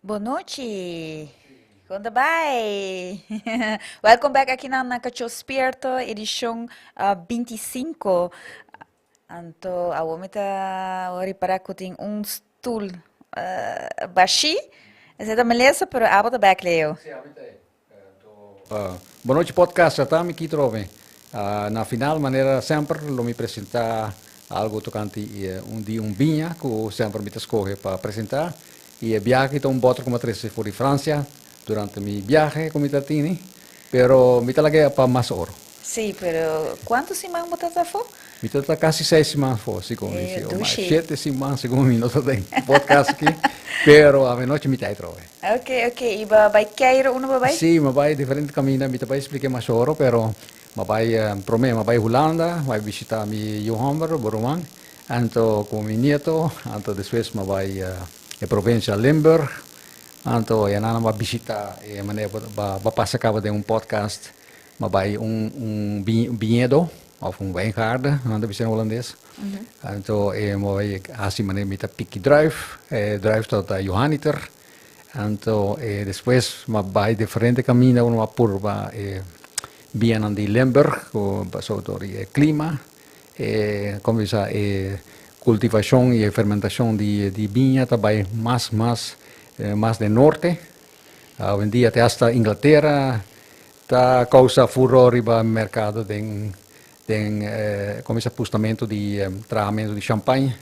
Bon nochi. Kon ta bai? Welcome back aki na Cachó Spierto, edicion 25. Anto, awo mi ta ripara ku tin un stoel bashi. Esei ta Melissa, pero abo ta back, Leo. Sí, ami ta e. Anto, bon nochi podcast, ta mi ki trobe. Na final, manera semper, lo mi presenta algo tocante un di un biña cu semper mi ta scoge pa presenta. Y e biaha aki ta un boter cu mi a trece for di Francia durante mi biahe cu mi ta tini, pero mi ta laga pa mas oro. Sí, pero cuanto siman bo ta ta afo? Mi ta ta casi seis siman afo, segun mi si, o mas shete siman segun mi no ta den podcast aki, pero avenochi mi ta atrobe. Ok, ok, y bo bai keiro unda bo bai? Sí, mi bai diferente caminda, mi ta bai splica mas oro, pero mi bai prome mi bai Hulanda, mi bai bishita mi yu homber, bo ruman, anto cu mi nieto, anto despues mi bai e provincia Limburg, anto ya nan a bishita e manera bo pasa caba den un podcast. Ma bai un un biñedo of un wijngaarden, nan ta bisa na holandes. Anto e mo bai hasi manera mi ta piki druif, e druif ta ta Johanniter. Anto e despues m'a bai diferente kaminda ku no a purba e bianan di Limburg ku pasobra dor di e klima, e komo bisa e kultivashon i e fermentashon di di biña ta bai mas mas mas den norte. Awendia te hasta Inglatera ta kousa furor riba merkado den den komo bisa pustamento di trahamentu di champagne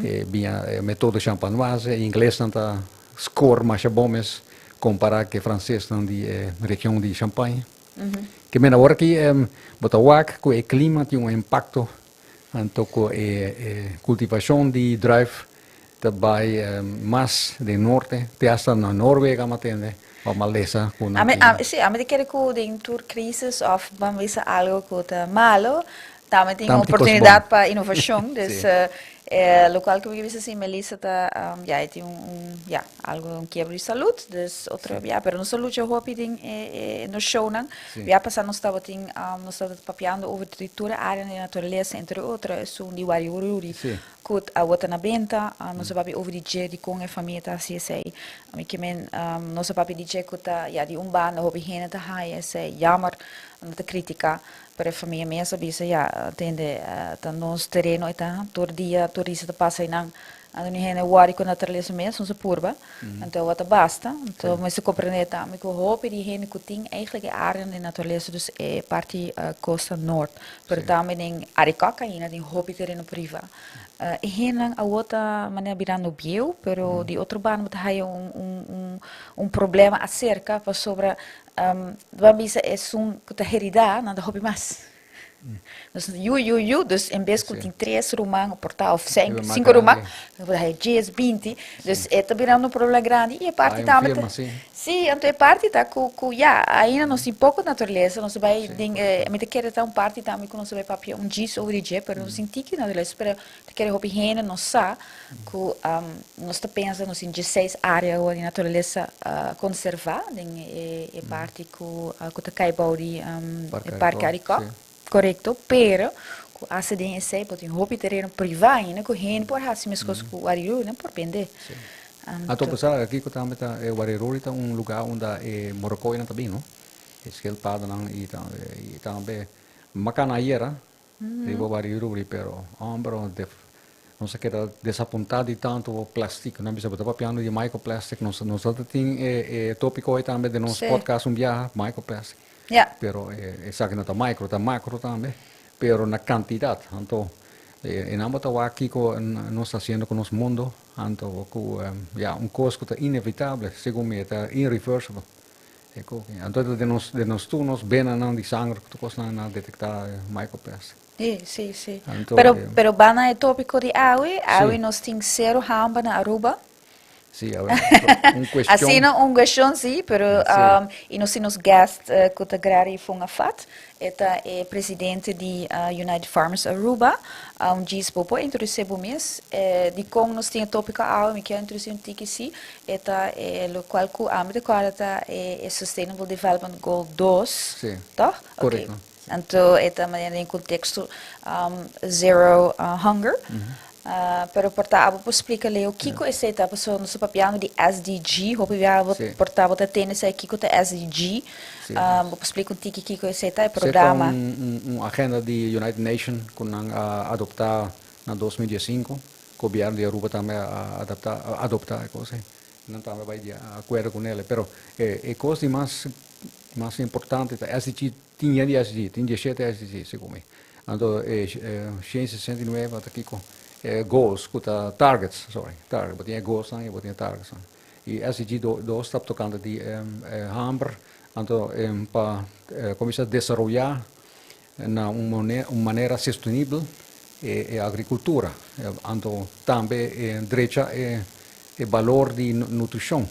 e biña e metodo champanoise e inglesnan ta score masha bon mes kompara ku e fransesnan di e region di champagne. Ke men awor aki bo ta wak ku e klima tin un impakto anto ku e kultivashon di druif Ta bai mas den norte, te hasta na Noorwegen a tende, of m'a lesa ku nan tin. Sí, ami ta kere ku den tur crisis of ban bisa algo ku ta malo, tambe tin oportunidad pa inovashon. Dus lokual ku mi ke bisa si Melissa ta, ya e tin un, ya, algo un kiebro di salud, dus otro bia, pero nos a lucha hopi den e nos shownan. Bia pasa nos tabatin, nos tabata papiando over di tur e areanan di naturalesa, entre otro esun di Wariururi. Ku awor ta na benta, nos a papia over di dje dikon e famia ta hasi esei. Mi ke men nos a papia di dje ku ta ya di un banda hopi hende ta haya esei jammer, nan ta kritika, pero e famia mes a bisa ya tende ta nos tereno e ta tur dia turista ta pasa einan, anto ni hende wòri ku naturalesa mes nos a purba, anto awor ta basta. Anto mester komprende tambe ku hopi di hende ku tin eigentlik e áreanan di naturalesa dus e parti kosta nort. Pero tambe den Arikok ainda tin hopi tereno priva. E hendenan awor ta manera birando bieu, pero di otro banda bo ta haya un un un un problema acerca pasobra bo a bisa esun ku ta herida nan ta hopi mas. Dus yu yu yu, dus en bes ku tin tres ruman por ta of sinku ruman, bo ta haya dies, binti. Dus e ta birando un problema grandi i e parti tambe ta. Sí, anto e parti ta ku ku ya, ainda nos tin poko naturalesa, nos ta bai den e, mi ta kere ta un parti tambe ku nos ta bai papia un djis over di dje, pero nos tin tiki naturalesa, pero ta kere hopi hende nos sa ku nos ta pensa nos tin diesseis area awor di naturalesa konservá den e e parti ku ku ta kai bou di e Parke Arikok, korekto, pero ku hasta den esei bo tin hopi tereno privá ainda ku hende por hasi meskos ku Wariru, nan por bende. Anto pasa kiko tambe ta e Wariruri ta un lugar unda e morokoinan ta bin no, e schildpaddenan y tambe macana ayera riba Wariruri pero homber nos a keda desapunta di tanto plastic nan bisa bo ta papiando di microplastic nos nos ta tin e topico ey tambe den nos podcast un biaha microplastic pero esaki no ta micro ta macro tambe pero na cantidad anto e nan bo ta wak kiko nos ta haciendo cu nos mundo. Anto ku ya un kos ku ta inevitable, segun mi e ta irreversible. E koki. Anto ta den nos den nos tur nos benanan di sanger ku tur kosnan nan a detektá microplastic. Sí, sí, sí. Anto Pero e. pero ban na e tópiko di awe. Awe Sí. nos tin sero hamba na Aruba. Sí, awe un kuestion. Asina un kuestion sí, pero Sí. i nos tin nos guest ku ta Grary Fongafat. E ta e presidente di United Farmers Aruba. Un djis bo por introduce bo mes. Dikon nos tin e topico awe, mi kier introduci un tiki si. E ta e locual cu ami ta corda ta e Sustainable Development Goal 2, Sí, toch? correcto. Oké. Anto e ta manera den contexto zero hunger. Pero por ta abo por splica, Leo, kiko esey ta, pasobra nos ta papiando di SDG, hopi bia abo por ta bo ta tende esey, kiko ta SDG? Bo por splica un tiki kiko esey ta, e programa? Esey ta un agenda di United Nation cu nan a adopta na 2015, gobierno di Aruba tambe a adapta, a adopta e cos ey, nan tambe a bay di acuerdo cu nele, pero e cos di mas mas importante ta SDG. Tin yen di SDG, tin 17 SDG segun mi. Anto e 169 ta kiko? E goals ku ta targets, sorry, target. Bo tin e goalsnan i bo tin e targetsnan. I SDG 2 ta tokante di e hamber, anto pa kuminsá desaroyá na un un manera sostenibel e agrikultura. Anto tambe e drecha e balor di nutrishon.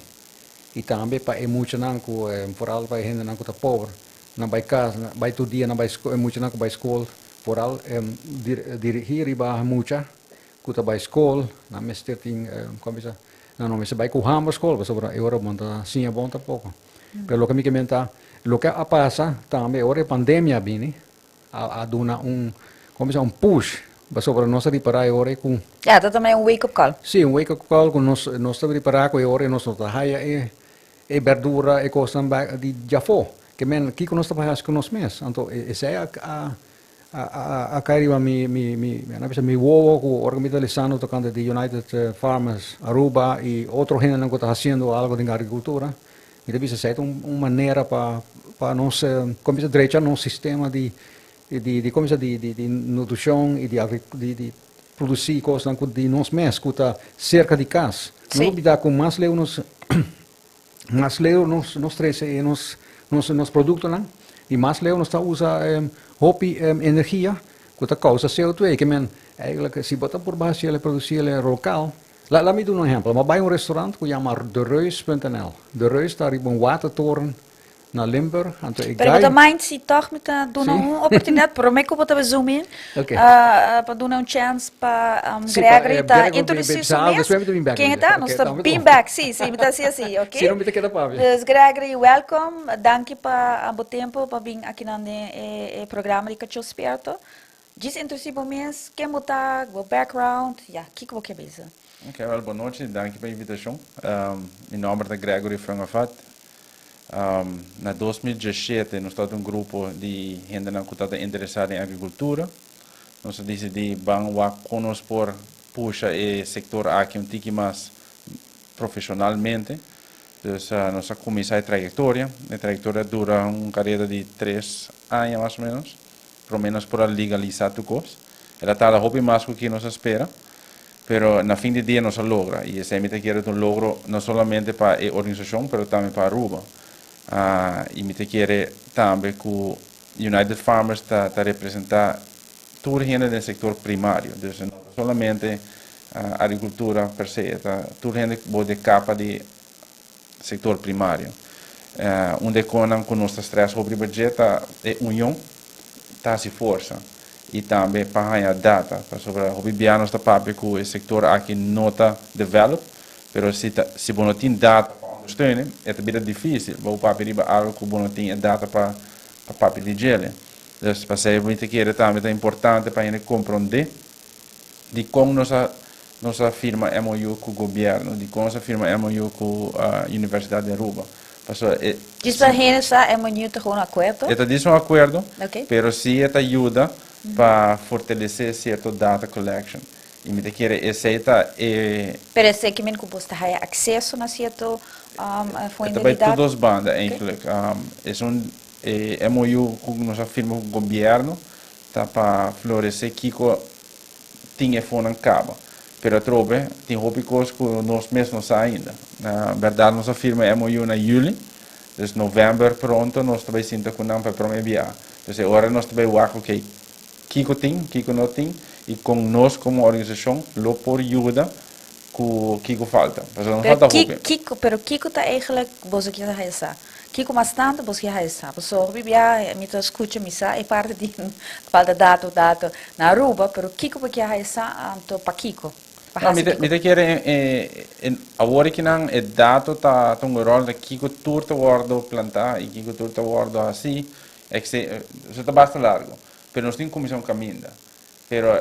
I tambe pa e muchanan ku, foral pa e hendenan ku ta pober, nan bai kas, bai tur dia nan bai skol, e muchanan ku bai skol, foral dirigí riba mucha ku ta bai skol, nan mester tin, kon bisa, nan no mester bai ku hamber skol, pasobra e ora bo no ta siña bon tampoko. Pero loke mi ke menta, loke a pasa tambe ora e pandemia a bini, a duna un, kon bisa, un push, pasobra nos a ripará e ora ei ku. Ya, ta tambe un wake up call. Sí, un wake up call ku nos, nos ta ripará ku e ora ei nos no ta haya e, e berdura, e kosnan ba di djafó. Ke men, kiko nos ta bai hasi ku nos mes? Anto esei a, a, a, a kai riba mi, mi, mi, mi a bisa mi wowo ku ora ku mi ta lesando tokante di United Farmers Aruba i otro hendenan ku ta hasiendo algo den agrikultura. Mi ta bisa esei ta un manera pa pa nos kuminsá drecha nos sistema di di kuminsá di di nutrishon i di di di produsí kosnan ku di nos mes ku ta serka di kas. No lubidá ku mas leu nos mas leu nos nos trese e nos nos nos produktonan i mas leu nos ta usa hopi energia ku ta kousa CO2 ke men eigenlijk si bo ta por basa el produsí el lokal. La mi duna un ehempel. Mi a bai un restaurant ku yama De Reus punt nl. De Reus ta riba un watertoren na Limburg. Anto e Pero bo guy. ta mind si tòg mi ta duna Sí. un oportunidat promé ku bo ta zoom in Oké. pa duna un chèns pa Sí, pa Gregory ta Gregory bin introdusí bin su bisa algu, mes. despues mi ta bin bèk Ken e riba. ta? Nos Oké, ta ta mi bin ta. bèk, sí, sí, mi ta hasi así, oké? Si no mi ta keda papia. Dus Gregory, wèlkom. Danki pa bo tempu pa bin akinan den e programa di Kachó Spierto. Djis introducí bo mes, ken bo ta, bo background, ya, kiko bo kier bisa? Ok, wel bon nochi, danki pa invitacion. Mi nomber ta Gregory Frangafat. Na 2017 nos tabata un grupo di hendenan cu tabata interesa den agricultura. Nos a dicidi ban wak con nos por pusha e sector aki un tiki mas profesionalmente. Dus nos a cuminsa e trayectoria. E trayectoria a dura un careda di 3 aña mas o menos. Prome nos por a legalisa tur cos. El a tarda hopi mas cu kico nos a spera, pero na fin di dia nos a logra. Y esey mi ta kere ta un logro no solamente pa e organisacion, pero tambe pa Aruba. Y mi ta kere tambe cu United Farmers ta representa tur hende den sector primario. Dus no ta solamente agricultura per se, ta tur hende bo de capa di sector primario. Un di e cosnan cu nos ta stress hopi riba dje ta e union ta haci forsa y tambe pa haya data, pasobra hopi bia nos ta papia cu e sector aki no ta develop, pero si ta si bo no tin data pa ondersteunen e ta bira dificil bo papia riba algo cu bo no tin e data pa papia di djele. Dus pasey mi ta kere tambe ta importante pa hende compronde di con nos a firma MOU cu gobierno, di con nos a firma MOU cu Universidad di Aruba. Paso e Djis pa hende sa, MOU ta gewoon un acuerdo? E ta djis un acuerdo, pero si e ta yuda pa fortalece cierto data collection. Y mi ta kere esey ta e Pero esey ke men cu bo ta haya acceso na cierto fuente E ta bay di data? Tur dos banda eigenlijk. Es un e MOU cu nos a firma cu gobierno ta pa florece kico tin e fonan caba. Pero atrobe tin hopi cos cu nos mes no sa ainda. Na berdad nos a firma MOU na juli, dus november pronto nos ta bay sinta cu nan pa e prome bia. Dus e ora nos ta bay wak, ok, kico tin, kico no tin y con nos como organisacion lo por yuda cu kico falta. Pasobra no Pero falta ki, hopi. Kiko, pero kiko ta eigenlijk boso kier haya sa? Kiko mas tanto boso kier haya sa? Pasobra hopi bia mi ta scucha, mi sa e parti di falta dato, dato na Aruba, pero kiko bo kier haya sa, anto pa kiko? Pa No, hasi mi ta, kiko? mi ta kere awor kinan e dato ta un rol di kiko tur ta wordo planta y kiko tur ta wordo haci, so ta basta largo. Pero nos tin cuminsa un caminda. Pero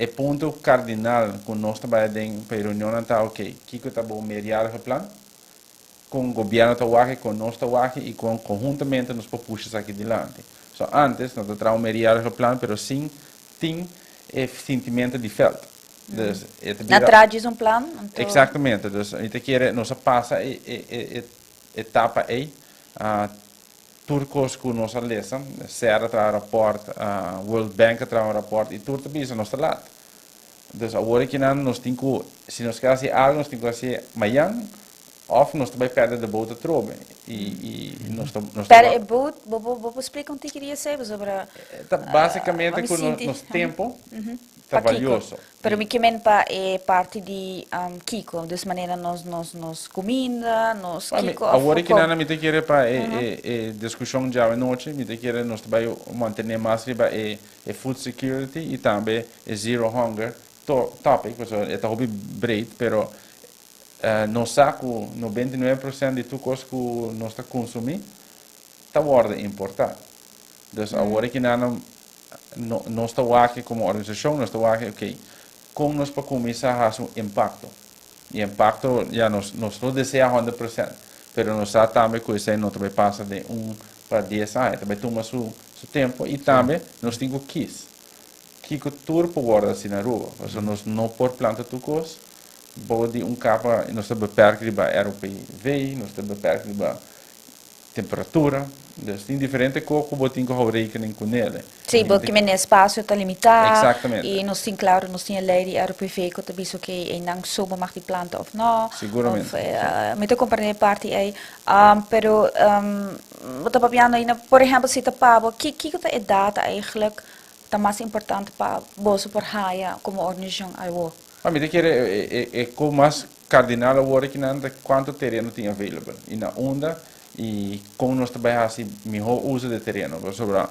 E punto cardinal cu nos ta bay aden pa e reunionnan ta, ok, kico ta bo meerjarige plan? Con gobierno ta wak, con nos ta wak y con conhuntamente nos por pusha esaki dilanti. So antes nos ta traha un meerjarige plan, pero sin tin e sentimento di veld. Dus e ta Na bira traha djis un plan, anto. Exactamente, dus mi ta kere nos a pasa e etapa ey, tur cos cu nos a lesa, SER a traha rapport, World Bank a traha un rapport y tur ta bisa nos ta laat. Dus awor akinan nos tin cu, si nos kier haci algo nos tin cu haci mayan of nos ta bay perde de boot atrobe y nos ta nos ta Perde e boot, bo bo bo por splica un tiki di esey pasobra Ta basicamente mi cu sinti nos tempo ta Pa kico? valioso. Pero mi ke men pa e parti di kico, dus manera nos nos nos cuminda, nos Pa mi, kico of awor con. akinan mi ta kere pa e e e discusion djawe nochi, mi ta kere nos ta bay mantene mas riba e e food security y tambe e zero hunger to topic, pasobra e ta hopi breed, pero nos sa cu 99% di tur cos cu nos ta consumi ta wordo importa. Dus awor akinan no nos ta wak como organisacion, nos ta wak, ok, con nos por cuminsa haci un impacto. Y impacto, ya nos nos no desea 100%, pero nos sa tambe cu esey no ta bay pasa den un pa 10 aña, ta bay tuma su su tempo y tambe nos tin cu kies kico tur por wordo haci na Aruba, pasobra nos no por planta tur cos bou di un capa. Nos ta beperk riba ROPV, nos ta beperk riba temperatura, dus tin diferente cos cu bo tin cu hou rekening cu nele. Sí, porque men espacio ta limita. Exactamente. Y nos tin claro, nos tin e ley di ROPV cu ta bisa que einan so bo mag di planta of no. Seguramente. Of, mi ta comprende e parti ey. Pero bo ta papiando ainda, por ehempel, si ta pa bo, kico ta e data eigenlijk ta mas importante pa boso por haya como organisacion awo? Pa mi ta kere e cos mas cardinal awor akinan ta cuanto tereno tin available y na unda y con nos ta bay haci miho uso di tereno. Pasobra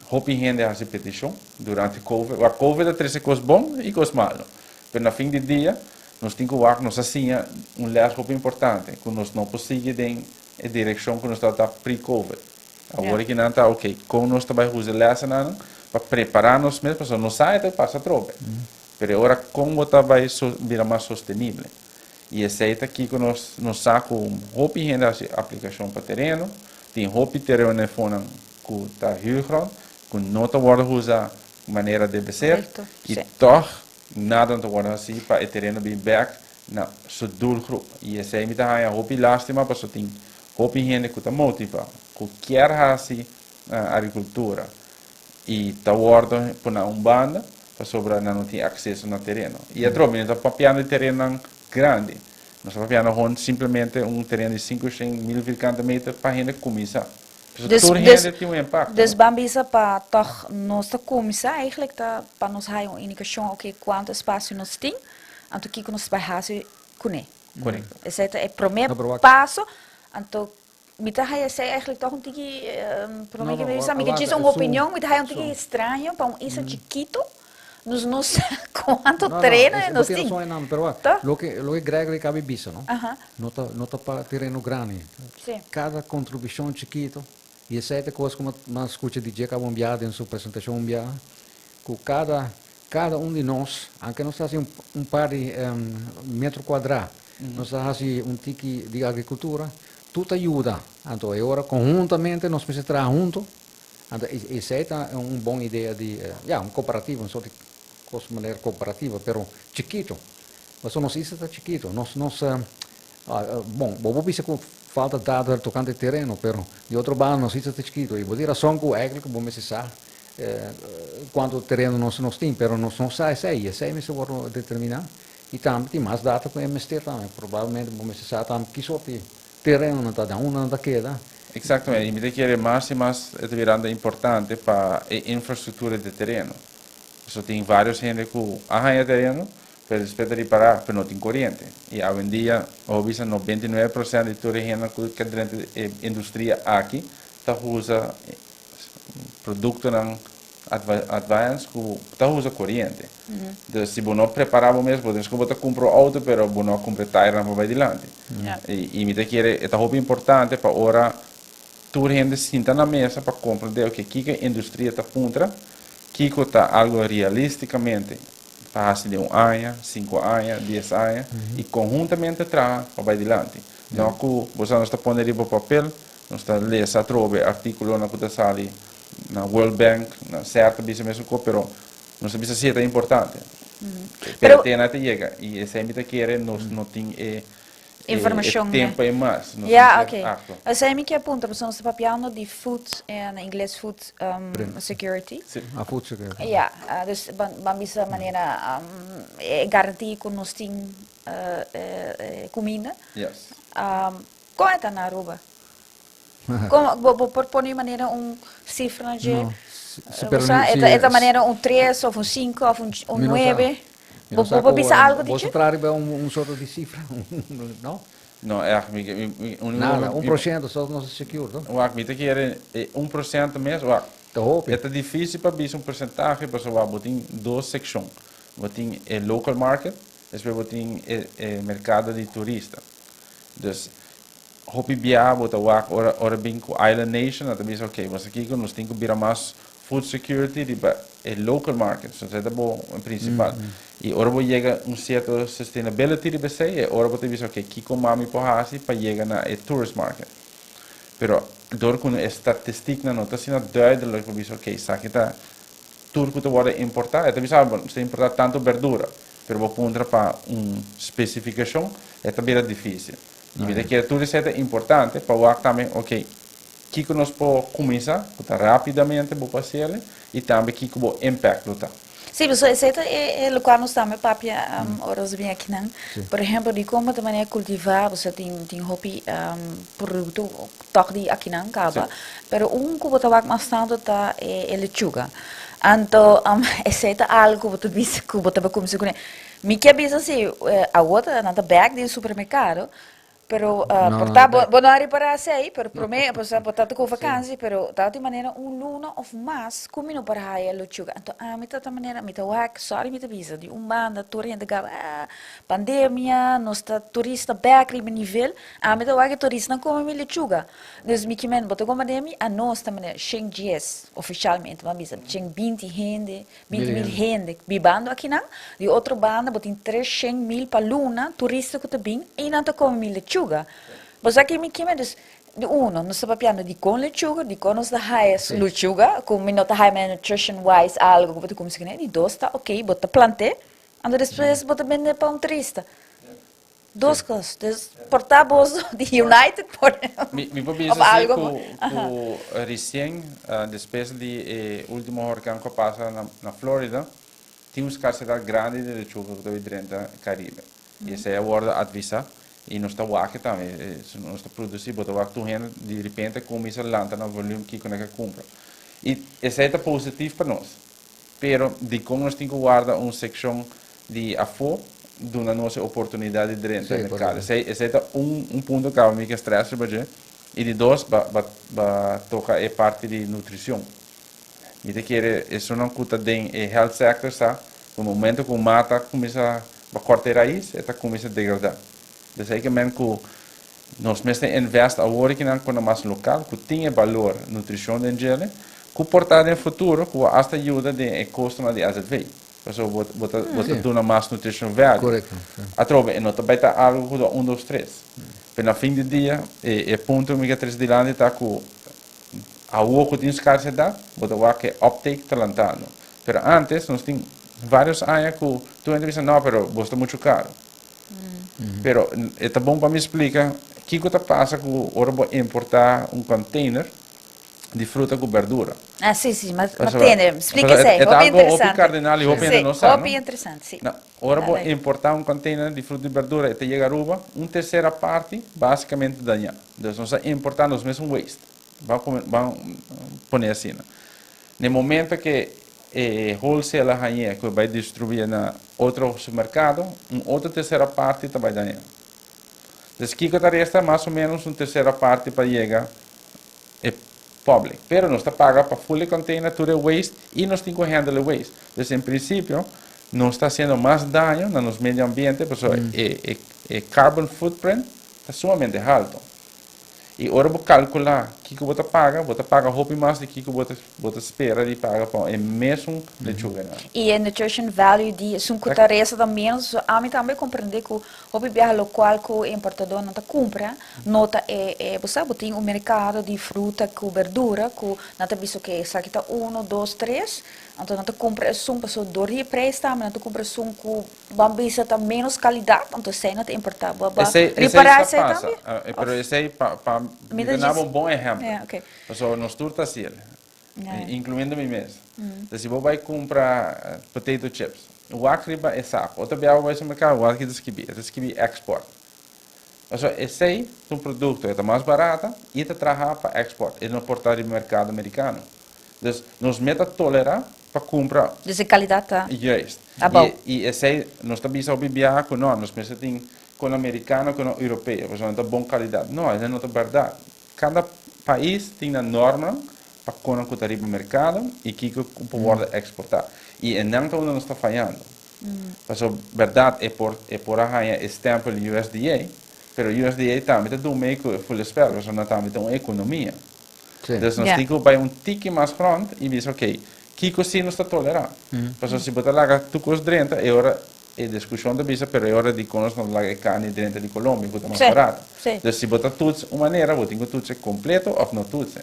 hopi hende a haci peticion durante COVID. Wak, COVID a trece cos bon y cos malo. Pero na fin di dia nos tin cu wak, nos a siña un les hopi importante, cu nos no por sigui den e direccion cu nos tabata pre-COVID. Awor akinan ta, ok, con nos ta bay usa lesennan pa prepara nos mes, pasobra nos sa e ta pasa atrobe. Pero e ora con bo ta bay bira mas sostenible. Y esey ta kico nos sa cu hopi hende haci aplicacion pa tereno, tin hopi tereno na e fonan cu ta huurgrond, cu no ta wordo usa manera debe ser, y toch nada no ta wordo haci pa e tereno bin bek na su doelgroep. Y esey mi ta haya hopi lastima, pasobra tin hopi hende cu ta motiva, cu kier haci agricultura y ta wordo pone un banda pasobra nan no tin acceso na tereno. Y atrobe, no ta papiando di terenonan grandi. Nos ta papiando gewoon simplemente un tereno di 500.000 vierkante meter pa hende cuminsa. Dus tur hende tin un impacto. Dus ban bisa pa toch nos ta cuminsa eigenlijk ta pa nos haya un indicacion, ok, cuanto espacio nos tin, anto kico nos ta bay haci cune. Correcto. Esey ta e prome No, pero wak- paso, anto mi ta haya esey eigenlijk toch un tiki, prome No, que no, mi bisa, mi ke wak, djis un opinion, mi ta haya un tiki straño pa un isla chikito, nos no sa cuanto No, tereno nos bo tin tin. razon einan, pero wak, Toch? loke Gregory caba di bisa, no? No ta pa tereno grandi. Cada contribucion chikito, y esey ta cos cu m'a scucha DJ caba un biaha den su presentacion un biaha, cu cada un di nos, aunke nos haci un par di metro cuadra, nos haci un tiki di agricultura, tur ta yuda. Anto, e ora conhuntamente nos mester traha hunto. Anto, esey ta un bon idea di, ja, un cooperativa, un soort di cos manera cooperativa, pero chikito. Mas nos isla ta chikito. Nos, bon, bo bisa cu falta dado tocante tereno, pero di otro banda nos isla ta chikito. Y bo tin razon cu eigenlijk bo mester sa cuanto tereno nos tin, pero nos no sa esey, esey mester wordo determina. Y tambe tin mas data cu e mester tambe. Probablemente bo mester sa tambe ki soort di tereno nan ta, unda nan ta keda. Exactamente. Y mi ta kere mas y mas ta birando importante pa e infrastructura di tereno. So tin varios hende cu a haya tereno, pero despues ta ripara, pero no tin coriente. Y awendia, obvio, 99% di tur hende cu ta den e industria aki ta usa productonan advanced cu ta usa coriente. Dus si bo no prepara bo mes, bo tin cu cumpra auto, pero bo no cumpra tire pa bay dilanti. Y mi ta kere, ta hopi importante pa ora tur hende sinta na mesa pa comprende, ok, kico e industria ta puntra. Kiko ta algo realisticamente pa hasi den un aña, 5 aña, 10 aña y conhuntamente traha pa bay dilanti. No cu bo nos ta pone riba papel, nos ta lesa trobe articulo na cu ta sali na World Bank, na cierto bisa mesun co, pero nos ta bisa si ta importante. Pero te na te yega y esey mi ta kere nos no tin e Informacion, né? tempo e mas. Nos Ja, tin ok. acto. Esey mi kier puntra, pasobra nos ta papiando di food, na Ingles food security. A food security. Ja, dus ban bisa manera garantia cu nos tin cuminda. Con ta na Aruba? Con, bo por pone manera un cifra na dje? No, si, pero Bo si, e ta manera un 3 of un 5 of un Mi no sa. 9? Mi no Bo sa bo bisa algo di bo dje? traha riba un sorto di cifra, no? No, echt, mi, Nada, 1% so nos secure, no? Wak, mi ta kere 1% mes, wak. Ta hopi. Ta dificil pa bisa un porcentahe, pasobra bo tin dos seccion. Bo tin e local market, despues bo tin e mercado di turista. Dus, hopi bia bo ta wak ora ora bin cu Island Nation, ta bisa, ok, mas aki cu nos tin cu bira mas food security riba e local market, so ta bo principal. Y ora bo yega un cierto sustainability riba esey, e ora bo ta bisa, ok, kico mas mi por hasi pa yega na e tourist market. Pero door cu e statistiek no ta asina duidelijk, bo bisa, ok, esaki ta tur cu ta wordo importa, e ta bisa, bon, ta importa tanto berdura, pero bo puntra pa un specificacion, e ta bira dificil. Y mi ta kere tur esey ta importante pa wak tambe, ok, kico nos por cuminsa, ta rapidamente bo por haci y tambe kico bo impact lo ta. Si, mas esey ta e loke nos tambe papia ora nos bin aki nan. Por ehempel, di con di manera cultiva, bo tin hopi producto toch di aki nan caba. Pero un cu bo ta wak mas tanto ta e lechuga. Anto, esey ta algo cu bo ta bisa cu bo ta cuminsa cu ne. Mi kier bisa si, awor ta nan ta bek den supermercado, pero No, por ta no, bo no a ripara esey, pero prome, pues, bo ta cu vakantie, pero ta di manera un luna of mas cu mi no por haya lechuga. Anto, ami ta manera, mi ta wak, sorry mi ta bisa, di un banda, tur hende gaba, ah, pandemia, nos ta turista bek riba nivel, ami ta wak e turista come mi lechuga. Dus mi kimen, bo ta come de mi, a nos ta manera, 110, oficialmente, ma bisa, 120 hende, 20 mil hende, bibando aki nan, di otro banda, bo tin 300 mil pa luna, turista cu ta bin, y nan ta come mi lechuga. Bo sa cu mi kimen, dus, di uno, nos ta papiando di con lechuga, di con nos ta haya lechuga, cu mi no ta haya nutrition wise algo, cu bo ta come di dos ta, ok, bo ta plante, anto despues bo ta bende pa un turista. Dos cos. Dus por ta boso di United por Mi por bisa of algo. Cu recien, despues di ultimo horcan cu a pasa na Florida, tin un scarcedad grandi di lechuga cu ta den Caribe. Y esey a wordo avisa y nos ta wak tambe, nos ta produci, bo ta wak tur hende di repente cuminsa lanta na volume cu nan cumpra. Y esey ta positivo pa nos. Pero di con nos tin cu warda un seccion di afo duna nos oportunidad di drenta mercado. Esey ta un punto cu mi kier stress riba dje. Y di dos, ba toca e parti di nutricion. Mi ta kere esnan cu ta den e health sector sa, no momento cu mata cuminsa ba corta rais, e ta cuminsa degrada. Dus ey men cu nos mester invest awor cu nan cu mas local, cu tin balor nutricion den dje, cu por ta den futuro, cu hasta yuda den e costo di AZV. Pasobra bo ta duna mas nutrition value. Atrobe, e no ta bay ta algo cu 1, 2, 3. Pero na fin di dia, e punto mi kier trece dilanti ta cu awor cu tin scarcedad, bo ta wak e uptake ta lantando. Pero antes, nos tin varios aña cu tur hende bisa, no, pero bo ta mucho caro. Pero ta bon pa mi splica, kico ta pasa cu ora bo importa un container di fruta cu berdura. Ah, si, mas tende, splica esey, E hopi algo interesante. cardinal y hopi no sa, Hopi no? interesante, si. No, ora bo Dale. importa un container di fruta y berdura y ta yega Aruba, un tercera parte basicamente daña. Anto, nos ta importando nos mesun waste. Ban pone asina, no? Na momento cu wholesaler haya cu bay distribui na otro supermercado, un otro tercera parte tambe daña. Anto, kico ta resta mas o menos un tercera parte pa yega e public. Pero nos ta paga pa full container tur e waste y nos tin cu handle e waste. Anto, en principio, nos ta haciendo mas daño na nos medio ambiente, pasobra e carbon footprint ta sumamente halto. Y ora bo calcula kico bo ta paga, bo ta paga hopi mas di kico bo ta spera di paga pa e mesun lechuga nan. Y e nutrition value di esun cu ta resta ta menos, so ami tambe comprende cu hopi biaha locual cu e importadornan ta cumpra no ta e, e, bo sa, bo tin un mercado di fruta cu berdura cu nan ta bisa ok esaki ta uno, dos, tres, anto nan ta cumpra esun pasobra dor di e prijs tambe nan ta cumpra esun cu Ban bisa ta menos calidad, anto esey no ta importa. Bo a Esey, esey ripara sa esey pasa, tambe? eh, Of pero esey pa, pa mi mi ta ta naba djis un bon ehempel. Ja, oké. Pasobra nos tur ta haciel, Ja, ja. incluyendo mi mes. Entonces si bo bay cumpra potato chips, wak riba e saco. Otro bia bo bay supermercado, wak ki ta skibi, e ta skibi export. Pasobra esey ta un producto, e ta mas barata y e ta traha pa export, e no por ta riba mercado mericano. Dus nos meta tolera pa cumpra. Dus e calidad ta Juist. abao. Y esey nos ta bisa hopi biaha cu no, nos mester tin con americano cu no europeo, pasobra nan ta bon calidad. No, esey no ta berdad. Cada pais tin nan normanan pa con nan cu ta riba mercado y kico cu por wordo exporta. Y e nan ta unda nos ta fayando. Pasobra berdad e por e por a haya e stempel USDA, pero USDA tambe ta dun mee cu e full spel, pasobra nan tambe ta un economia. Dus nos tin ku bai un tiki mas grond i bisa ok, kiko si nos ta tolerá? Pasobra si bo ta laga tur kos drenta e ora e diskushon ta bisa pero e ora dikon nos no ta laga e karni drenta di Colombia ku ta mas barato. Dus si bo ta toets un manera bo tin ku toets e kompleto òf no toets e.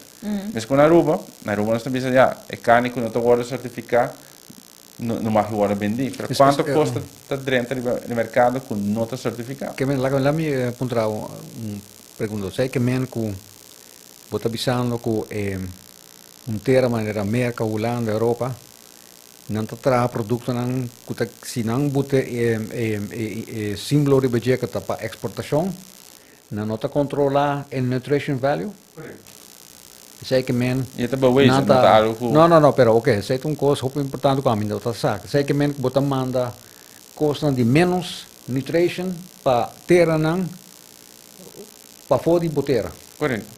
Meskos na Aruba, na Aruba nos ta bisa ya e karni ku no ta wòrdu sertifiká no mag wòrdu bendí. Pero kuantu kos ta drenta riba e merkado ku no ta sertifiká? Ke men, laga mi puntra bo un pregunta. Esei ke men ku Bo ta bisando ku e un tera manera Merka, Hulanda, Europa, nan ta traha produktonan ku ta si nan bute e e simbolo riba dje ku ta pa eksportashon, nan no ta kontrolá e nutrition value? Esei ke men I e ta bewezen, nan no ta ta algu ku. No, no, no, pero oke, esei ta un kos hopi importante ku ami no ta sa. Esei ke men ku bo ta manda kosnan di ménos nutrition pa teranan pafó di bo tera. Correcto.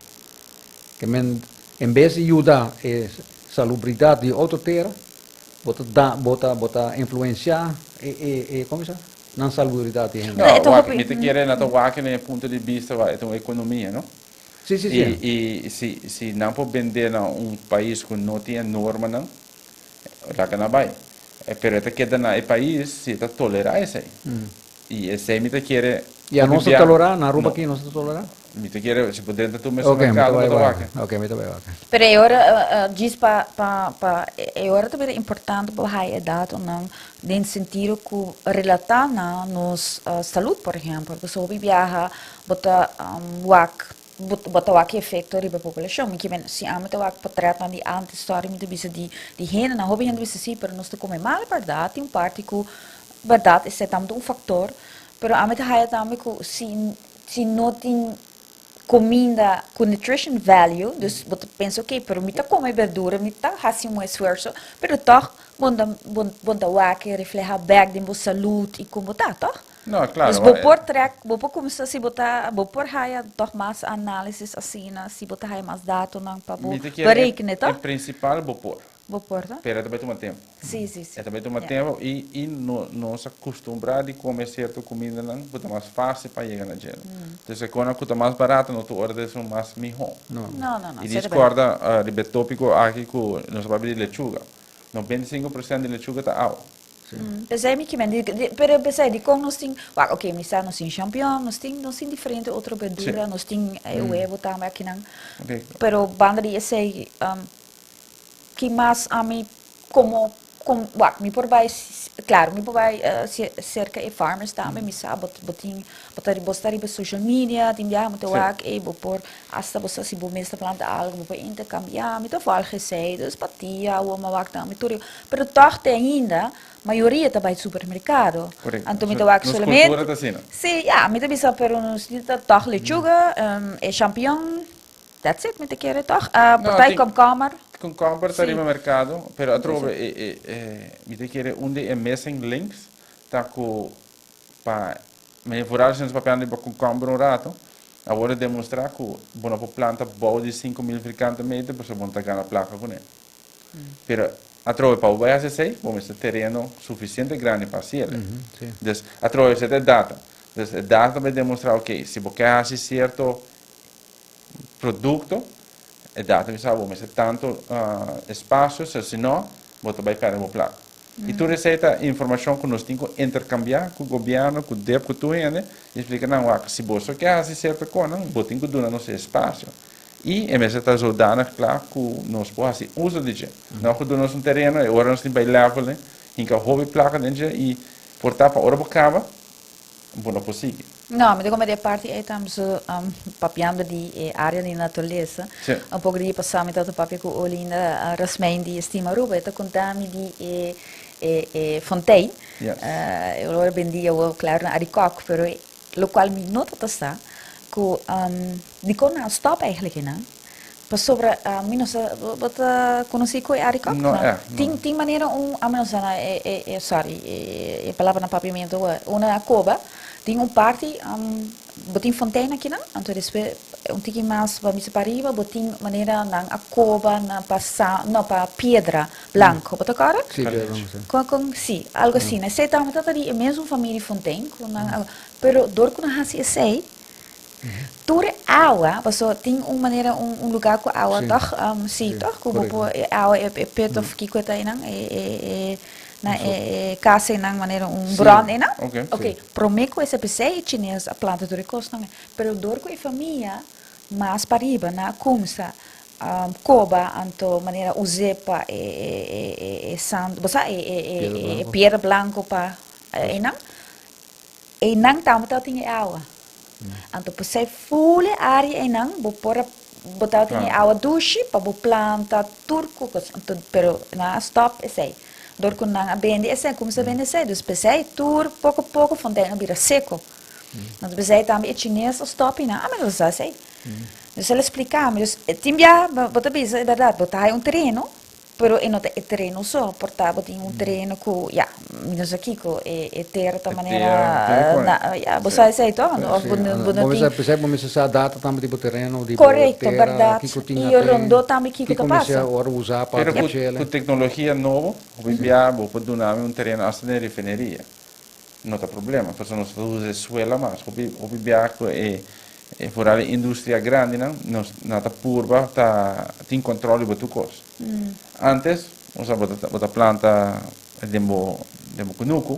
Ke men en bes di yuda e salubridat di otro tera, bo ta da, bo ta, bo ta influencia e, e, e, como bisa? Nan salubridat di hende. No, E ta wak, hopi. mi ta kere nan ta wak na e punto di bista wak e ta un economia, no? Sí, sí, I, sí. i si, si nan por bende na un pais ku no tin e normanan, laga nan bai. Pero e ta keda na e pais si e ta tolera esei. I esei mi ta kere I a hopi nos ta bia tolorá? Na Aruba no. aki nos ta tolorá? Mi ta kere si bo drenta tur mes Ok, mi ta merkado bo bai ta wak. wak. Ok, mi ta bai wak. Pero e ora djis pa pa pa e ora ta bira importante pa haya e datonan den sentido ku relatá na nos salud por ehempel. Pasobra hopi biaha bo ta wak bo bo ta wak e efekto riba e populashon. Mi kimen si ami ta wak potretnan di antes sorry mi ta bisa di di hendenan hopi hende bisa si pero nos ta kome mal bèrdat tin un parti ku Berdad esei tambe ta un factor, pero ami ta haya tambe cu si si no tin cuminda cu nutrition value, dus bo ta pensa ok, pero mi ta come berdura, mi ta haci un esfuerzo, pero toch bo ta bo ta wak e refleha bek den bo salud y con bo ta, toch? No, claro, Dus bo maar por trek, bo por cuminsa si bo ta, bo por haya toch mas analisis asina, si bo ta haya mas datonan pa bo mi ta kere e berekenen, e toch? principal bo por. Bo por, toch? Pero e ta bai tuma tempo. Sí, sí, sí. E ta bai tuma Ja. tempo i i no nos a kustumbrá di kome sierto kumindanan ku ta mas fásil pa yega na dje. Entonces e kosnan ku ta mas barato no tur ora ta esun mas mihó. No. No, no, no. I Sera dis berdad. kòrda riba e tópiko aki ku nos a papia di lechuga. 95% di lechuga ta awa. P'esei mi kimen di, di, pero p'esei dikon nos tin, wak oké mi sa nos tin champion, nos tin, nos tin diferente otro berdura, nos tin e webo tambe akinan. Correcto. Pero banda di esei, Ki mas ami komo kom wak mi por bai klaro mi por bai serka e farmers tambe mi sa bo bo tin bo ta bo sta riba social media tin biaha mi ta wak ey bo por asta bo sa si bo mes ta planta algo bo por intercambia mi ta volg esey dus patia awor mi a wak tambe tur pero tog te ainda mayoria ta bai supermercado anto mi ta wak solamente si ya mi ta bisa pero nos ta tog lechuga e champion. That's it, mi ta kere toch? No, Por ta e tin- komkommer. Komkommer ta Sí. riba merkado, pero atrobe e, e, e, mi ta kere un di e missing links ta ku pa meneer Vooral si nos papiando riba komkommer un rato, awor a demostra ku bo no por planta bou di 5000 vierkante meter pasobra bo no ta gana plaka kuné. Pero atrobe pa bo bai hasi esei, bo mester tereno sufisiente grandi pa hasi el. Dus atrobe esei ta e data. Dus e data ta bai demostra, ok, si bo ke hasi sierto. produkto, e data bisa bo mester tantu espasio, si no, bo ta bai pèrdè bo plaka. I tur esei ta informashon ku nos tin ku interkambiá ku gobièrnu, ku dep, ku tur hende, i splika nan, wak, si boso ke hasi sierto kosnan, bo tin ku duna nos e espasio. I e mester ta zodanig kla ku nos por hasi uso di dje. No ku duna nos un tereno i ora nos tin bai level e, hinka hopi plaka den dje i por ta pa ora bo kaba, bo no por sigui. No, mi ta come di e parti ei tambe so papiando di e area di naturalesa. Un poco di pasá mi tabata papia cu Olinda Rasmijn di Estima Aruba. E ta conta mi di e e e fontein. E olor bendi awor claro na Arikok, pero locual mi no tabata sa cu dicon nan a stop eigenlijk einan. Pasobra mi no sa, bo ta conoci cu e Arikok? No echt, no. Tin tin manera un, a mi no sa na e e sorry e palabra na papiamento awor, una a coba, tin un parti bo tin fontein akinan, anto despues un tiki mas pa misa pariba bo tin manera nan a coba na pa sa, no pa piedra blanco, bo ta corda? Si, piedra blanco, si. Con con si, algo asina. Esey tabata di e mesun familia di fontein cu nan a, pero dor cu nan haci esey, Tur e awa, paso tin un manera un un lugar ku awa tòg, sí tòg, ku bo por e awa e e put òf kiko e ta einan e e e na e e kas einan manera un bron einan. Oke, promé ku esei p'esei e chines a planta tur e kosnan ei, pero dor ku e famia mas pariba nan a kumsa koba anto manera us'é pa e e e e sand bo sa e e e e piedra blanko pa einan. Einan tambe tabatin e awa. Anto p'esei ful e área einan bo por a bo tabatin e awa dushi pa bo planta tur ku kos. Anto pero nan a stòp esei. Dor ku nan a bende esei, kuminsá bende esei. Dus p'esei tur poko poko fontein a bira seko. Anto p'esei tambe e chines a stòp einan. Ami no ta sa esei. Dus el a splika mi. Dus tin bia bo ta bisa e bèrdat bo ta haya un tereno. Pero e no ta e tereno so, por ta bo tin un tereno ku, ya, mi no sa kiko, e e tera ta manera, na, ya, bo sa esei to? Of bo no bo no tin. P'esei bo mester sa data tambe di bo tereno, di bo Korekto, tera, bèrdat. kiko tin I aden, rondó tambe kiko ta kiko mester pasa. ora usa pa Pero ku trashele. ku teknologia nobo, hopi bia bo por duna mi un tereno asta den refineria. No ta problema, pasobra nos ta usa e suela mas. Hopi hopi bia ku e e foral e industria grandinan nos nan ta purba ta tin control riba tur kos. Antes osea bo ta bo ta planta den bo den bo kunuku,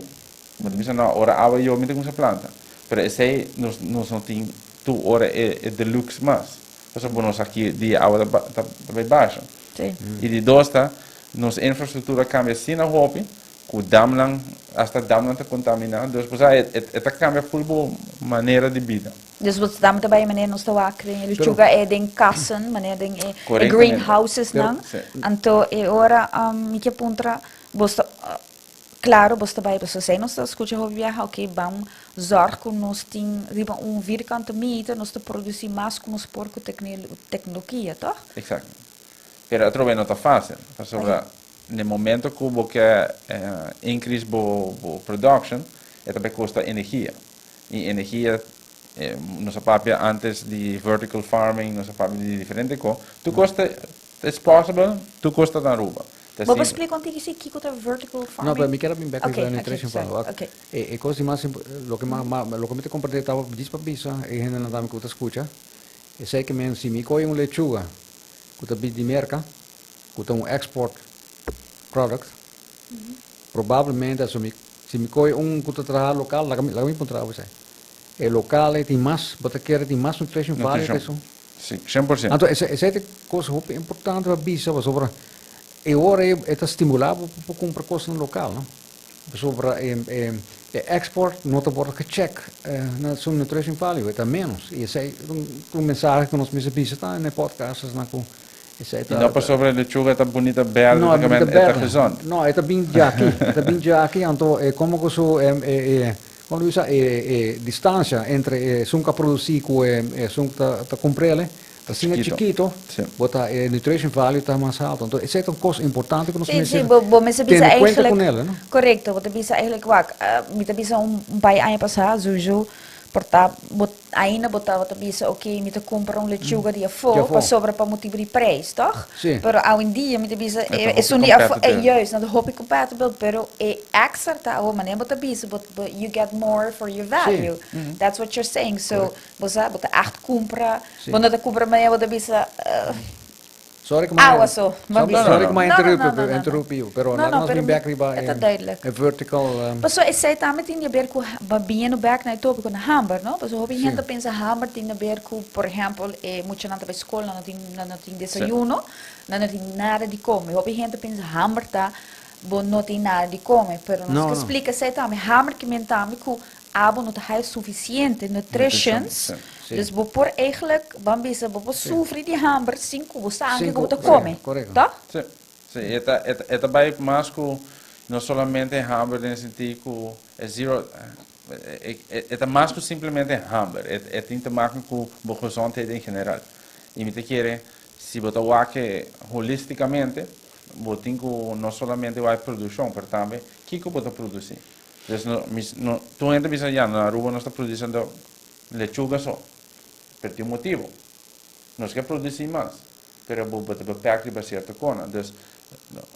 bo ta bisa no ora awa yobe mi ta kuminsa planta. Pero esei nos nos no tin tur ora e e deluxe mas, pasobra bo no sa ki dia awa ta ta ta bai basha. I di dos ta nos infrastruktura a kambia asina hopi Ku damnan, hasta damnan ta kontaminá. Dus bo sa, e e ta kambia ful bo manera di bida. Dus bo dam ta bai manera nos ta wak den e lechuga e den kassen, manera den e e greenhousesnan. Anto e ora mi ke puntra bo ta, klaro bo ta bai pasobra esei nos ta skucha hopi biaha, oke ban zorg ku nos tin riba un vierkante meter nos ta produsi mas ku nos por ku teknologia, tòg? Eksakto. Pero atrobe no ta fásil, pasobra Na e momento ku bo ke increase bo bo production e ta bai kosta energia i energia nos a papia antes di vertical farming nos a papia di diferente ko tur kos ta it's possible tur kos ta na Aruba ta Bo por splika un tiki si kiko ta vertical farming? No pero mi kier a bin bek riba nutrition farming wak e kos di mas loke loke mi ta komprende tabata djis pa bisa e hendenan tambe ku ta skucha esei ke men si mi kohe un lechuga ku ta bin di Merka ku ta un export product, probablemente aso mi si mi kohe un ku ta traha lokal, laga mi laga mi puntra bo esei. E lokal ei tin mas, bo ta kere tin mas nutrition value ku esun? Si, 100%. Anto esei esei ta kos hopi importante pa bisa pasobra e ora ei e ta stimulá bo pa kumpra kosnan lokal, no? Pasobra e e e export no ta wòrdu gecheck na su nutrition value, e ta ménos. I esei ta un mensahe ku nos mester bisa ta na e podcast asina ku Esei ta. I no pasobra e lechuga ta bunita berde, No, ta bunita e ta berde. gezond. No, e ta bin djaki, e ta bin djaki, anto e como cu su e e como ta bisa e e distancia entre e esun cu a produci cu e esun cu ta ta cumprele ta asina Chikito. chikito, Si. bo ta e nutrition value ta mas alto. Anto esei ta un cos importante cu nos Sí, sí, mester bo bo mester bisa tene cuenta eigenlijk, cu nel, no? Correcto, bo ta bisa eigenlijk, wak, mi ta bisa un un par di aña pasa, sowieso. Por ta bo ainda bo tabata bisa ok mi ta cumpra un lechuga di afo pasobra pa motibo di prijs toch? Pero awendia mi ta bisa esun di afo e juist nan ta hopi compatible pero e extra ta awor manera bo ta bisa bo you get more for your value that's what you're saying so bo sa bo ta echt cumpra bo no ta cumpra manera bo ta bisa. Sorry ku Awa so, ma bisa. Sorry ku mi a interrumpí yu, pero laga nos bin bek riba e vertical. Paso esei tambe tin di haber ku biniendo bek na e topiko na hamber, no? Paso hopi hende ta pensa hamber tin di haber ku, por ehempel, e muchanan ta bai skol, nan no tin, nan no tin desayuno, nan no tin nada di kome. Hopi hende ta pensa hamber ta bo no tin nada di kome, pero nos ke splika esei tambe. Hamber ke men tambe ku Abo no ta haya suficiente nutritions, dus bo por eigenlijk, ban bisa, bo por sufri di hamber sin cu bo sa anke cu bo ta come, toch? Si, si, e ta, e ta bay mas cu no solamente hamber den sentido cu e zero, e ta mas cu simplemente hamber, e tin te maken cu bo gezondheid en general. Y mi ta kere, si bo ta wak holisticamente, bo tin cu no solamente wak e produccion, pero tambe kico bo ta produci. Dus no, mis, no, tur hende bisa ya, na Aruba nos ta produciendo lechuga so. Pero tin un motibo. Nos ke produci mas, pero bo bo ta beperk riba cierto cona. Dus,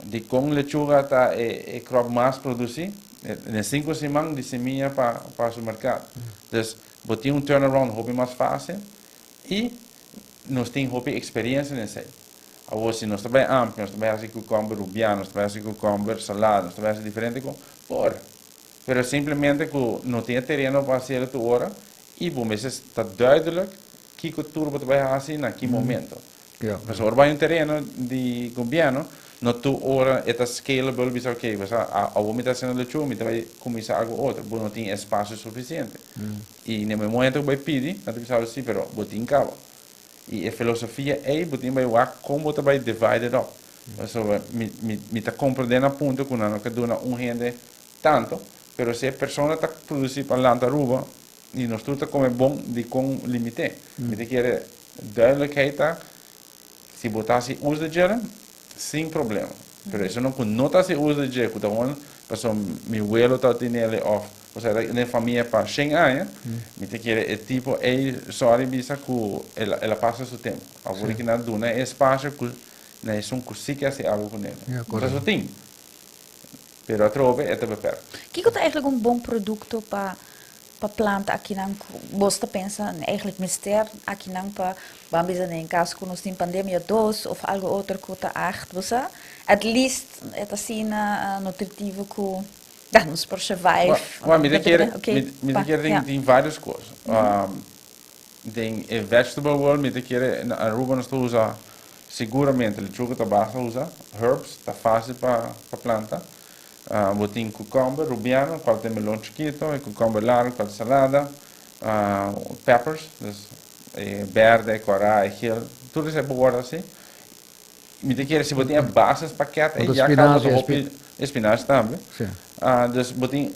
dicon lechuga ta e, e crop mas produci? Den cinco siman di semilla pa, pa su mercado. Dus, bo tin un turnaround hopi mas facil y nos tin hopi experiencia den esey. Awor si nos ta bai amplia, nos ta bai hasi cucumber rubiano, nos ta bai hasi cucumber salado, nos ta bai hasi diferente con, por. Pero simplemente cu no tin e tereno pa hacielo tur ora y bo mester ta duidelijk kico tur bo ta bai hasi na ki momento. Pasobra ora bo hay un tereno di gobierno, no tur ora e ta scalable bisa ok, bo sa awor mi ta haciendo lechuga, mi ta bai cuminsa algo otro, bo no tin espacio suficiente. Y na e momento cu bo bai pidi, nan ta bisa bo si, pero bo tin caba. I e filosofia ei bo tin bai wak kon bo ta bai divide it up. Pasobra mi mi mi ta komprendé na punto ku nan no ke duna un hende tanto, pero si e persona ta produsí pa lanta Aruba i nos tur ta kome bon dikon limité? Mi ta kere duidelijkheid ta si bo ta hasi uso di djele sin problema, pero esun ku no ta hasi uso di dje ku ta won pasobra mi welo ta tinele òf Osea ta den famia pa shen aña, mi ta kere e tipo ey sorry bisa cu el a pasa su tempo. Awor ki nan duna e espacio cu na esun cu si ke haci algo cu nele. Osea su tin, pero atrobe e ta beperk. Kiko ta eigenlijk un bon producto pa pa planta akinan cu bos ta pensa eigenlijk mester akinan pa ban bisa den caso cu nos tin pandemia dos of algo otro cu ta echt bo sa at least e ta asina nutritivo cu Da nos por survive. Well, mi ta kere, mi ta kere tin, tin varios cos. Den e vegetable world mi ta kere, na Aruba nos ta usa seguramente lechuga ta basta usa, herbs ta facil pa pa planta. Bo tin cucumber, rubiano, cual ta e melon chikito, e cucumber largo cual ta salada, peppers, dus e berde, e cora, e geel, tur esei bo wordo asi. Mi ta kere si bo tin e basis pakket ei ya caba bo ta hopi spinazie tambe. Dus bo tin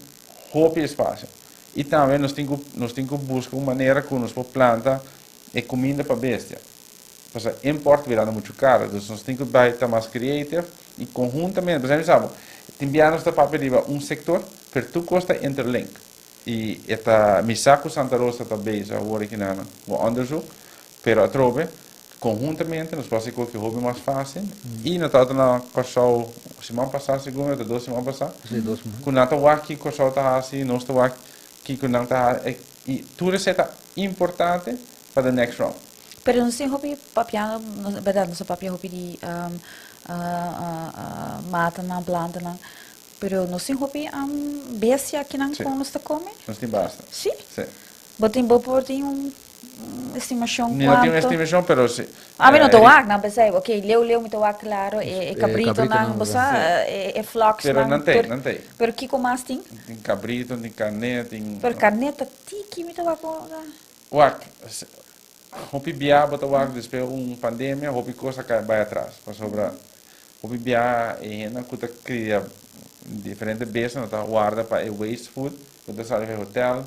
hopi espacio. Y tambe nos tin cu nos tin cu busca un manera cu nos por planta e cuminda pa bestia. Pasobra import birando mucho caro. Dus nos tin cu bay ta mas creative y conhuntamente. Pasobra mi sa bo, tin bia nos ta papia riba un sector, pero tur cos ta interlink. Y e ta, mi sa cu Santa Rosa ta bezig awor aki nan cu onderzoek, pero atrobe Konhuntamente nos por hasi koki hopi mas fásil i no tabata na Kòrsou siman pasá segun mi, ota dos siman pasá, ku nan ta wak kiko Kòrsou ta hasi, nos ta wak kiko nan ta hasi i tur esei ta importante pa the next round. Pero nos tin hopi papiando, bèrdat nos a papia hopi di matanan, plantanan, pero nos tin hopi bestia akinan ku nos ta kome? Nos tin basta. Sí? Sí. Bo tin, bo por tin un Estimacion Mi no tin un estimacion, pero si. Ami no ta wak nan pensai, ok, leu leu mi ta wak claro e cabritonan, bo sa, e flocksnan. Pero nan tei, nan tei. Pero kico mas tin? Tin cabrito, tin carnet, tin. Pero carnet ta tiki mi ta wak bo ta. Wak, hopi bia bo ta wak despues un pandemia, hopi cos a cay bay atras, pasobra hopi bia e hendenan cu ta cria diferente bestia nan ta warda pa e waste food cu ta sali pa e hotel,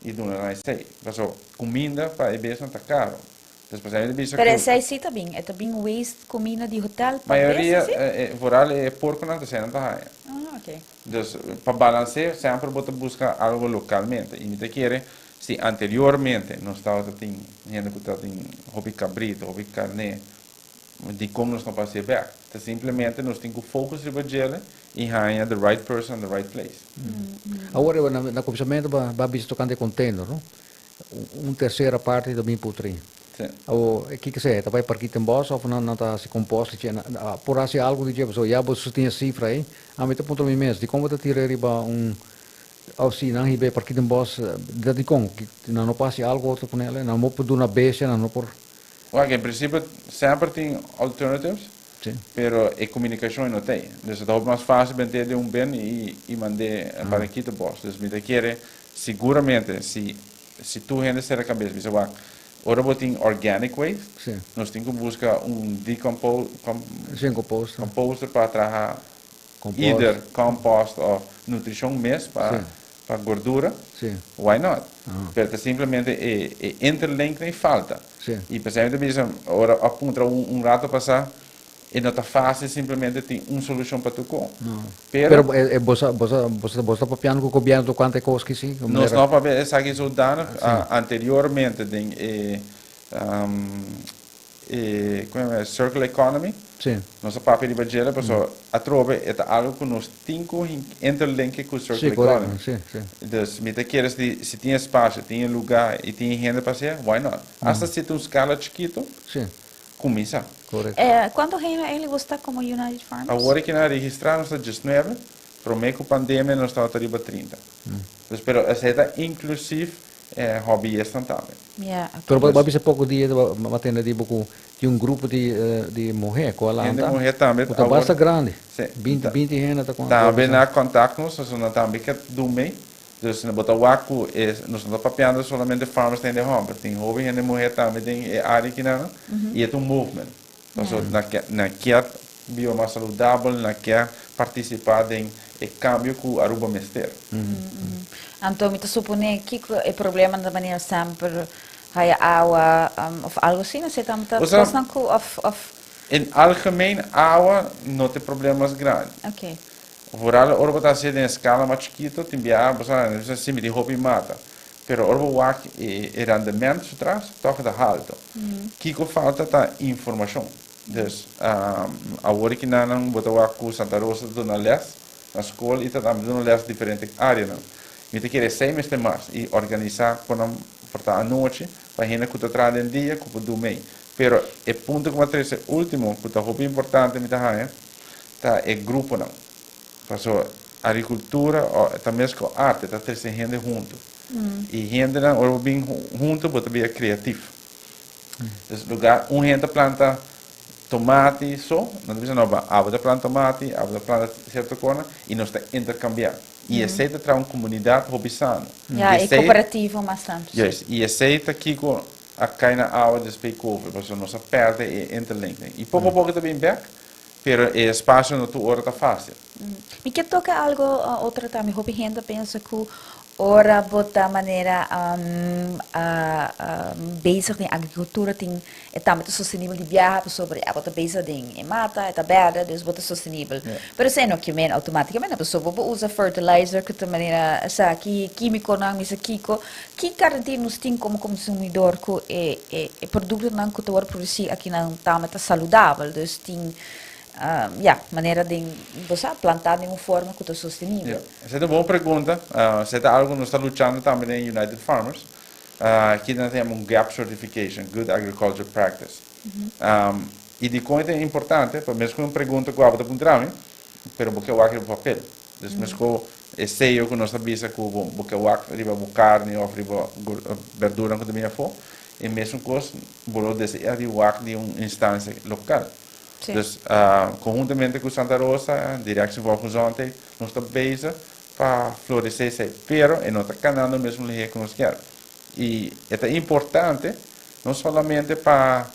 I duna nan esei. Paso kuminda pa e besnan ta karo. Des pasai mi ta bisa ku. Pero esei si ta bin. E ta bin waste kuminda di hotel pa bes asi? Mayoria, vooral e porkonan ta esei nan ta haña. Ah, ok. Dus pa balans'é semper bo ta buska algo lokalmente. I mi ta kere. Si anteriormente nos tabata tin hende cu tabatin hopi cabrito, hopi carne, dicon nos no por hacié bek? Ta simplemente nos tin cu focus riba djele y haña the right person at the right place. Awor, na cuminsamentu bo a bisa tocante e container, no? Un tercera parti ta bin putri. Si. Awor, kiko esei? Ta bai Parkietenbos of nan ta haci compost di dje? Por haci algo di dje pasobra ya bo tin e cifra ei. Ami ta puntra mi mes, dicon bo ta tira riba un Of si nan hiba e Parkietenbos, ta dikon? Nan no por hasi algo otro ku nel? Nan no por duna bestia, nan no por. Wak, en prinsipio semper tin alternatives, pero e komunikashon no ta ei. Dus e ta hopi mas fásil bent'é den un bin i mand'é Parkietenbos. Dus mi ta kere siguramente si si tur hende sera kabes bisa wak, ora bo tin organic waste, nos tin ku buska un decompo composter pa traha Either compost of nutricion mes pa pa gordura, why not? Pero ta simplemente e e interlink nan falta. Y pesey mi ta bisa ora a puntra un un rato pasa e no ta facil simplemente tin un solucion pa tur co. Pero Pero e bo sa bo sa bo sa papiando cu gobierno tocante e cos ki si? Nos no papia esaki zodanig anteriormente den e E como e circular economy. Nos a papia riba djele pasobra atrobe e ta algo cu nos tin cu interlinke cu circular economy. Dus mi ta kere si si tin espacio, tin e lugar y tin e hende pa hacié, why not? Hasta si ta un scala chikito, cuminsa. Cuanto hende eigenlijk bo sta como United Farmers? Awor aki nan a registra nos ta diesnuebe, prome cu pandemia nos tabata riba 30. Dus pero esey ta inclusief E hobbyistan tambe. Ja, oké. Pero bo a bisa poko dia bo a tende di bo ku tin un grupo di di muhé ku a lanta. Hende muhé tambe. Ku ta basta grandi. Si. Binti binti hende ta ku. Tambe nan a kontak nos, pasobra nan tambe ke dun mei. Dus bo ta wak ku e nos no ta papiando solamente farmers ta hende hòmber. Tin hopi hende muhé tambe den e área kinan i e ta un movement. Pasobra nan ke nan kier biba mas saludabel, nan kier partisipá den e kambio ku Aruba mester. Anto mi ta suponé kiko e problema ta manera semper haya awa of algo asina, si ta ta kosnan ku of of. In algemeen awa no ta e problema mas grandi. Vooral ora bo ta hasié den eskala mas chikito tin biaha bo sa si mi tin hopi mata. Pero ora bo wak e rendement su tras tòg ta halto. Kiko falta ta informashon. Dus awor aki nan bo ta wak ku Santa Rosa ta duna lès na skol i ta tambe duna lès diferente áreanan. Mi ta kere esei mester mas i organisá kon nan por ta anochi pa hende ku ta traha den dia ku por duna mei. Pero e punto ku mi a trese último ku ta hopi importante mi ta haña ta e gruponan. Pasobra agricultura ta mes cu arte, ta trece hende hunto. Y hendenan ora bo bin hunto bo ta bira creatief. Dus lugar un hende ta planta tomati so, nan ta bisa no abo ta planta tomati, abo ta planta cierto cosnan y nos ta intercambia. Y esey ta traha un comunidad hopi sano. Ya, e cooperativo mas tanto. Juist, y esey ta kico a cay na awa despues covid, pasobra nos a perde e interlinking. Y poco a poco ta bin bek. Pero e espacio no tur ora ta facil. Mi ke toca algo otro tambe. Hopi hende ta pensa cu ora bo ta manera bezig den agricultura tin e tambe ta sostenibel di biaha pasobra ya bo ta bezig den e mata, e ta berde, dus bo ta sostenibel. Pero esei no kimen automaticamente pasobra bo usa fertilizer cu ta manera esaki, quimiconan, misa kico. Ki garantia nos tin como consumidor cu e e productonan cu ta worde produci akinan tambe ta saludabel? Dus tin, ya, manera den, bo sa, planta den un forma cu ta sostenibel. Ya, esei ta un bon pregunta. Esei ta algo cu nos ta luchando tambe den United Farmers. Aki nan ta yama un GAP certification, Good Agriculture Practice. Y dicon e ta importante? Pasobra mescu un pregunta cu abo ta puntra mi, pero bo ke wak riba papel. Dus mesco e seyo cu nos ta bisa cu bo bo ke wak riba bo carni of riba berduran cu ta bini afo, e mesun cos bo lo desea di wak di un instancia local. Dus conhuntamente cu Santa Rosa, Directie Volksgezondheid, nos ta bezig pa florece esey, pero e no ta canando mesun lihe cu nos kier. Y e ta importante no solamente pa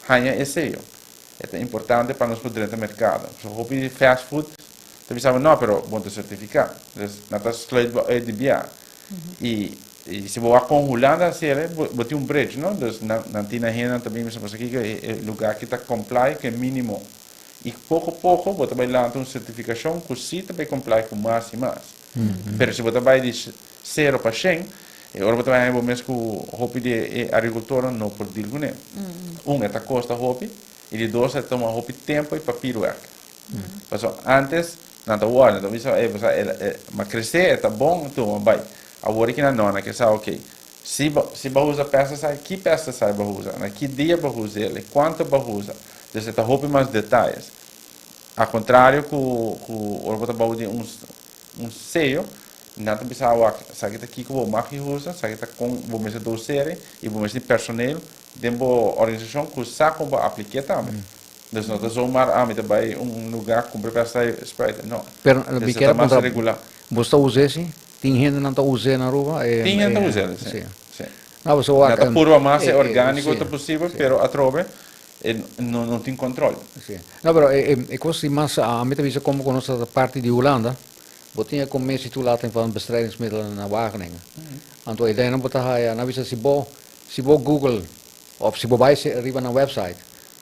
haña e seyo, e ta importante pa nos por drenta mercado. So hopi fast food Ta bisa bo no, pero bo no ta certifica. Dus nan ta sluit bo uit di bia. Y y si bo wak con Hulanda haci el, bo tin un bridge, no? Dus nan nan tin nan hendenan ta bin bisa bo sa kico e lugar aki ta comply cu e minimo. Y poco poco bo ta bay lanta un certificacion cu si ta bay comply cu mas y mas. Pero si bo ta bay di cero pa shen, E ora bo ta bai haña bo mes ku hopi di e agrikultornan no por deal kuné. Un, e ta kosta hopi, i di dos, e ta tuma hopi tempu i papierwerk. Pasobra antes nan ta wòrdu, nan ta bisa, ey, bo sa, e a kresé, e ta bon, tuma, bai. Awor ki nan no, nan ke sa, okey, si bo si bo usa pesticide, ki pesticide bo usa, na ki dia bo us'el, i kuantu bo usa. Dus e ta hopi mas detayes. A kontrario ku ku ora bo ta bou di un un seyo, nan ta bisa awak, esaki ta kiko bo mag di usa, esaki ta kon bo mester dosere i bo mester tin personeel den bo organisashon ku sa kon bo aplik'é tambe. Dus no ta zomaar ami ta bai un lugá kumpra pesticide spuit, no. Pero mi Dus e kier ta mas puntra, regulá. bo sta us'é si? Tin hendenan ta us'é na Aruba? Tin hende ta us'é, si. Si. Si. No, pasobra Nan wak, ta purba mas e orgániko si, ta posibel, si. pero atrobe E no no tin control. Si. No, pero e e cos di mas ami ta bisa como cu nos ta parti di Hulanda, bo tin e commissie toelating van bestrijdingsmiddelen na Wageningen. Anto e dainan bo ta haya, nan bisa si bo si bo google of si bo bai riba nan website,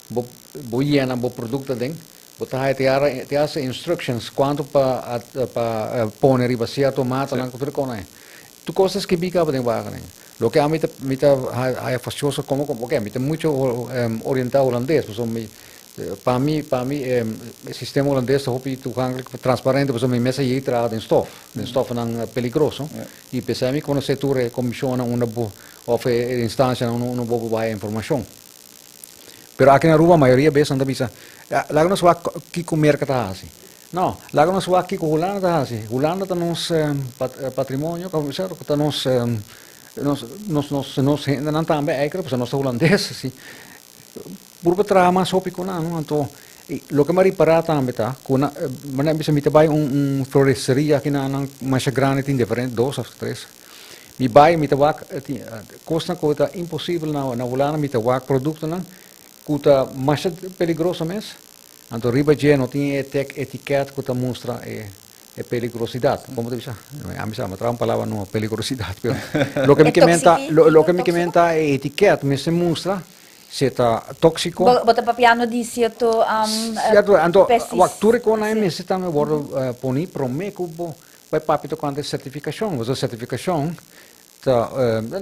bo bo yena bo producto aden, bo ta haya te ara te hasta instructions cuanto pa pa pone riba cierto matanan cu tur e cosnan ei. Tur cos ta skibi caba den Wageningen. Loke ami ta mi ta haya fastioso como como oke mi ta mucho orienta hulandes pasobra mi pa mi pa mi e sistema hulandes ta hopi toegankelijk transparente pasobra mi mes a yei traha den stof den stofnan peligroso y p'esei mi conoce tur e comisionnan unda bo of e instancianan unda bo por bay informacion. Pero aki na Aruba mayoria bes nan ta bisa laga nos wak kico Merca ta haci. No, laga nos wak kiko Hulanda ta hasi. Hulanda ta nos patrimonio, como bisa, ta nos nos nos nos nos hendenan tambe eigenlijk, pasobra nos ta hulandes, si. Puru pa traha mas hopi ku nan, no? Anto, loke mi a ripará tambe ta ku nan, manera mi bisa mi ta bai un un floresteria aki na nan masha grandi, tin diferente, dos òf tres. Mi bai, mi ta wak tin kosnan ku ta imposibel na na Hulanda, mi ta wak produktonan ku ta masha peligroso mes. Anto riba dje no tin e tek etiket ku ta mustra e e peligrosidat. Komo ta bisa? Ami sa, mi a traha un palabra nobo, peligrosidat, pero loke mi ke menta, loke mi ke menta e etiket mester mustra si e ta tóksiko. Bo ta papiando di sierto Sierto, anto wak tur e konan ei mester tambe wòrdu poni promé ku bo bai papia tokante sertifikashon. Pasobra sertifikashon ta,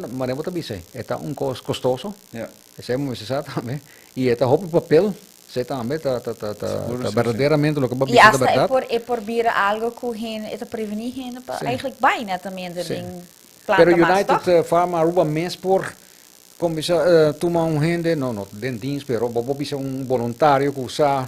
manera bo ta bisa ei, e ta un kos kostoso, esei bo mester sa tambe, i e ta hopi papel. Esei tambe ta ta ta ta berdaderamente loke bo a I bisa ta asta e bèrdat. por e por bira algo ku hende e ta prevení hende pa Sí. eigenlijk bai netamente Sí. den Pero planta mas, United tòg? Farm Aruba mes por kuminsá tuma un hende, no no den dienst pero bo por bisa un boluntario ku sa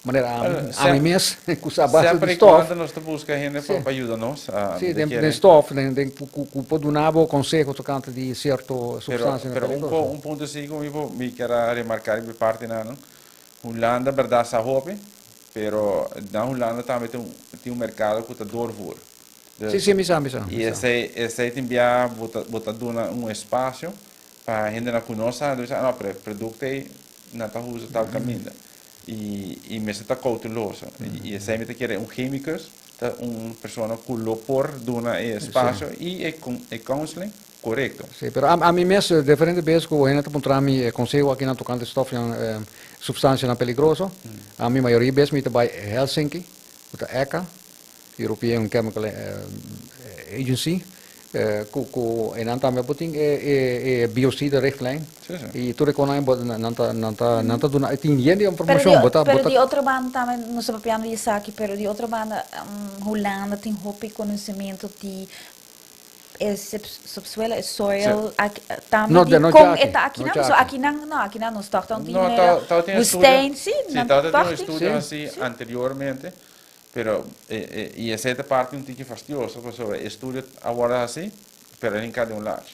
manera ami ami mes ku sa base Semper di i stof. kuando nos ta buska hende Sí. pa yuda nos, Sí, mi ta den kere. den stof den den ku ku ku por duna bo konseho tokante di sierto Pero supstansianan pero un peligroso. un punto si ku mi por mi kier a remarká riba e parti nan, Hulanda bèrdat sa hopi, pero na Hulanda tambe tin un tin un merkado ku ta doorvoer. Dus Sí, sí, mi sa, mi sa, i mi sa. esei esei tin bia bo ta bo ta duna un espasio pa hendenan ku no sa, ta bisa, ah no, pero e produkto ei nan ta usa tal kaminda. I i mester ta kouteloso. I esei mi ta kere un chemicus ta un persona ku lo por duna e espasio i e e counseling korekto. Sí, pero ami mes diferente bes ku hende ta puntra mi e konseho akinan tokante stofnan, supstansianan peligroso, ami mayoria bes mi ta bai Helsinki, ku ta ECHA, European Chemical Agency, ku ku einan tambe bo tin e e e biocide richtlijn i tur e konan bo nan ta nan ta nan ta duna tin yen di informashon bo ta bo Pero ta di otro banda tambe nos ta papiando di esaki pero di otro banda Hulanda tin hopi konosementu di e subsuelo e soil aki tambe No di no kon djaki e ta no akinan pasobra djaki. akinan no akinan nos tòg ta un tin No manera ta tin estudio woestijn si si nan ta tin tòg un tin estudio hasi anteriormente Pero i esei ta parti un tiki fastioso pasobra e estudio a wòrdu hasi pero a hinká den un lach.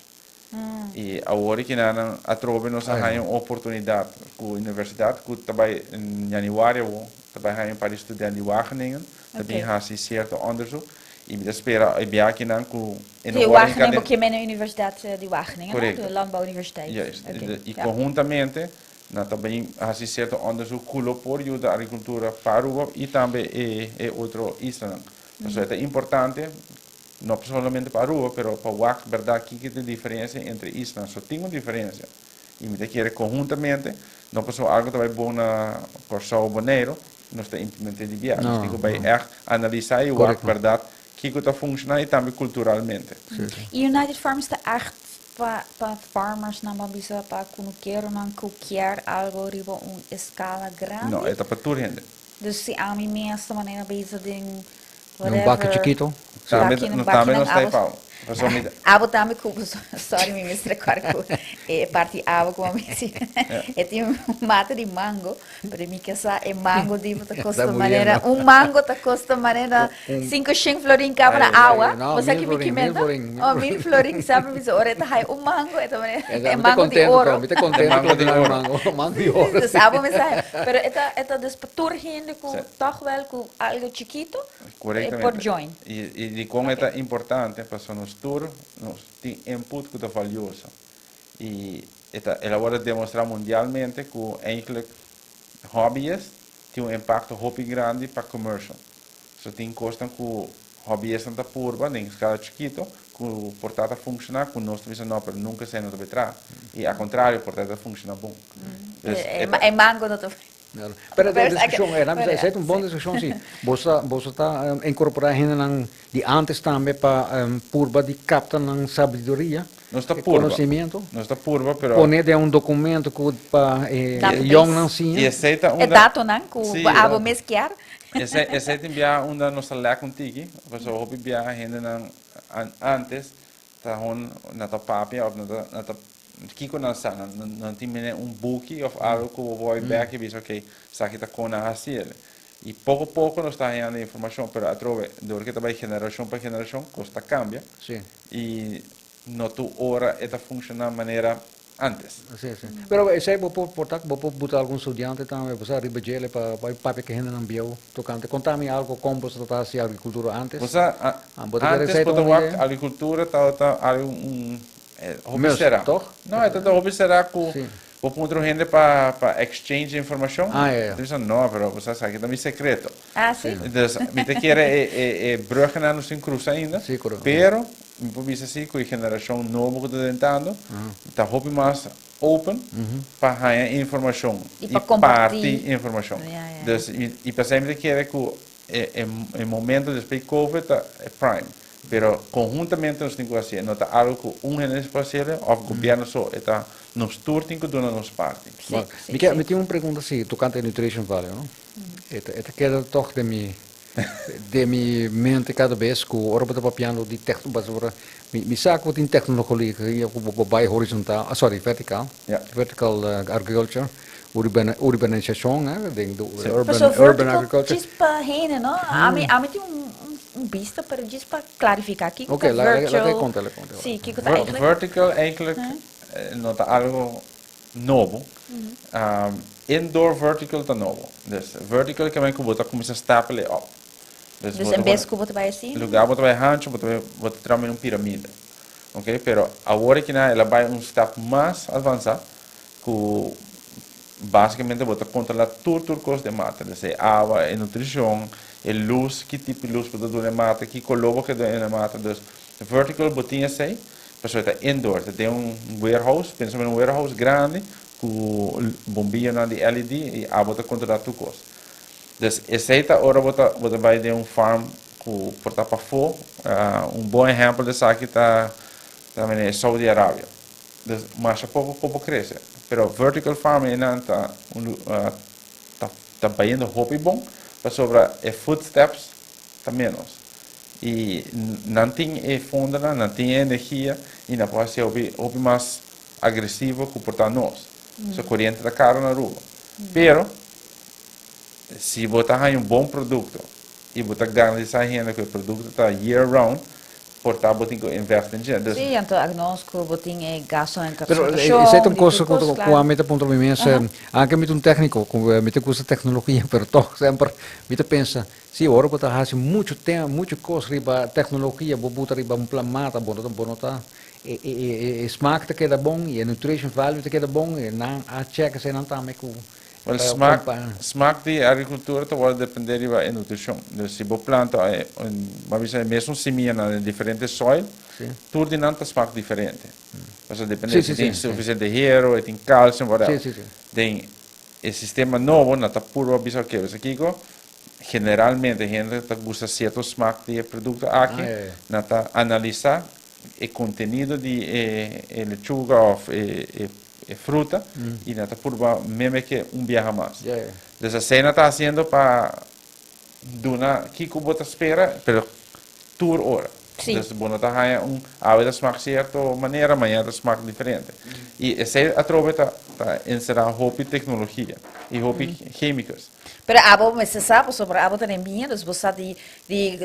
I awor ki nan atrobe nos a haña un oportunidat ku universidat ku ta bai yanüari awor ta bai haña un par di student di Wageningen ta bin hasi sierto onderzoek i mi ta spera e biaha kinan ku e no Di wòrdu hinká Wageningen den bo ke menen universidat di Wageningen no? Korekto. De Landbouwuniversiteit. Juist. Oké, I ja. konhuntamente Nan ta bin hasi sierto onderzoek ku lo por yuda agrikultura pa Aruba i tambe e e otro islanan. Pasobra e ta importante, no solamente pa Aruba, pero pa wak bèrdat kiko ta e diferensia entre islanan. So tin un diferensia i mi ta kere konhuntamente, no pasobra algu ta bai bon na Kòrsou o Boneiru, nos ta implement'é di biaha. Nos tin ku bai ègt analisá i wak bèrdat. Kiko ta funciona y tambe culturalmente. Y United Farmers ta echt pa farmers nan, ban bisa pa cunukeronan cu kier algo riba un escala grandi? No, e ta pa tur hende. Dus si ami mes ta manera bezig den Un baki chikito. Tambe, tambe nos ta pau. Abo tambe ku, sorry, mi mester recorda ku e parti abo ku mi si. E tin un mata di mango, pero mi ke sa e mango di ta kosta manera, un mango ta kosta manera 500 florin kaba na awa. No, Bo sa ki mi 1000 florin, kimenta? 1000 florin. Oh, 1000 florin, semper mi bisa ora e ta haya un mango, e ta manera E e mango di oro. Mi ta contento Mango di oro. mango, mango di oro. Dus abo mi sa, pero e ta dus pa tur hende ku toch wel ku algo chikito e por join. Y di con ta importante, pasobra nos tur nos tin input cu ta valioso. Y el a wordo demostra mundialmente cu eigenlijk hobbyist tin un impacto hopi grandi pa commercial. So tin cosnan cu hobbyist ta purba den escala chikito, cu por ta funciona, cu nos ta bisa no, pero nunca esey no ta bay. Y al contrario, por ta funciona bon. Dus, E mango no ta Claro. Pero e discusion, esey ta un bon discusion, si. Bo ta incorpora hendenan di antes tambe pa purba di capta nan sabiduria, Nos ta purba. conocimiento. Nos ta purba, pero Pone den un documento cu pa Database. young nan siña. Y esey ta E unda datonan ku abo dato. mes kier. Esey tin bia unda nos ta lek un tiki, pasobra hopi bia hendenan antes ta hon na ta papia of na ta kiko nan sa, nan tin mene un buki of algo cu bo bay back y bisa, "Ok, esaki ta con nan haci ele." Y poco poco nos ta hayando informacion, pero atrobe, door cu ta bay generacion pa generacion, cos ta cambia. Y no tur ora e ta funciona manera antes. Si. Pero esey bo por porta, bo por buta algun studiante tambe, bo sa riba djele pa papia cu hendenan bieu tocante. Contami algo con bo ta haci agricultura antes. Bo sa, Ah, bo ta kere antes esey bo ta un wak idea? Agricultura ta algo un hopi Must, sera. toch? No, e ta hopi sera cu bo puntra un hende pa exchange informacion. Ah, ja. Bo bisa, "No, pero bo sa esaki ta mi secreto." Ah, si? Dus, mi ta kere e brugnan nos tin cruza ainda. Si, correcto. Pero, mi por bisa si, cu e generacion nobo cu ta drentando, ta hopi mas open pa haya informacion Y pa comparti. Parti informacion. Ja, ja. Dus, y pa semper kere cu e momento despues di COVID ta e prime. Pero conhuntamente nos tin cu haci, no ta algo cu un hende por haci of gobierno so, e ta nos tur tin cu duna nos parti. Bueno, mi tin un pregunta si, tocante nutrition value, no? E ta keda toch den mi mente cada bes cu ora bo ta papiando di tecnologia, mi sa cu tin tecnologia cu bo bay horizontal, ah, sorry, vertical, vertical agriculture, urbanisacion, den urban, Pero urban vertical, agriculture. Just pa hende, no? Ami tin un bista, pero just pa clarifica. Kiko Ok, ta laga virtual? conta, laga conta. Si, kiko ta eigenlijk? Vertical eigenlijk no ta algo nobo. Indoor vertical ta nobo. Dus vertical kiermen cu bo ta cuminsa stapel op. Dus bo ta en bes cu bo ta bay asina? Lugar bo ta bay hancho, bo ta traha un piramide. Ok, pero awor cu el a bay un stap mas avansa, cu basicamente bo ta controla tur cos di mata. Dus e awa, e nutricion, e luz, ki tipo di luz bo ta duna mata, ki color bo kier duna mata. Dus vertical bo tin esey, pasobra ta indoor, tin un warehouse, pensa den un warehouse grandi, cu bombianan di LED y abo ta controla tur cos. Dus esey ta ora bo ta bay den un farm cu por ta pafo, un bon ehempel di esaki ta tambe Saudi Arabia. Dus mas poco poco crece. Pero vertical farming nan ta bayendo hopi bon, pasobra e footsteps ta menos. Y nan tin e fondo, nan tin energia y nan por haci hopi, hopi mas agresivo cu por ta nos. So coriente ta caro na Aruba. Pero si bo ta un bon producto y bo ta garantisa hende cu e producto ta year round, por ta bo tin cu invest den dje. Si, anto nos cu bo tin e gasto en Pero transportacion, esey ta un di cos tur cos, cu claro. ami ta puntra mi mes, aunke mi ta un tecnico, cu mi ta gusta tecnologia, pero toch semper mi ta pensa, si ora bo ta haci mucho tempo, mucho cos riba tecnologia, bo buta riba un plan mata, bo no ta e smaak ta keda bon y e nutrition value ta keda bon y nan a check esey nan tambe cu Well, smaak di agricultura ta bay depende di e nutricion. Dus si bo planta un, bisa, mesun simia na diferente soil, tur di nan ta smaak diferente. Dus depende si tin suficiente hero, tin calcium, whatever. Si, si, si. Den e sistema nobo, nan ta purba bisa, ok, esaki Generalmente hende ta gusta cierto smaak di e producto aki, nan ta analisa e contenido di e lechuga of e fruta y nan ta purba meme ke un biaha mas. Dus asina nan ta haciendo pa duna kico bo ta spera, pero tur ora. Dus bo no ta haya un awe ta smaak cierto manera, mañana ta smaak diferente. Y esey atrobe ta encera hopi tecnologia y hopi chemicus. Pero abo mester sa pasobra abo ta den biña, dus bo sa di di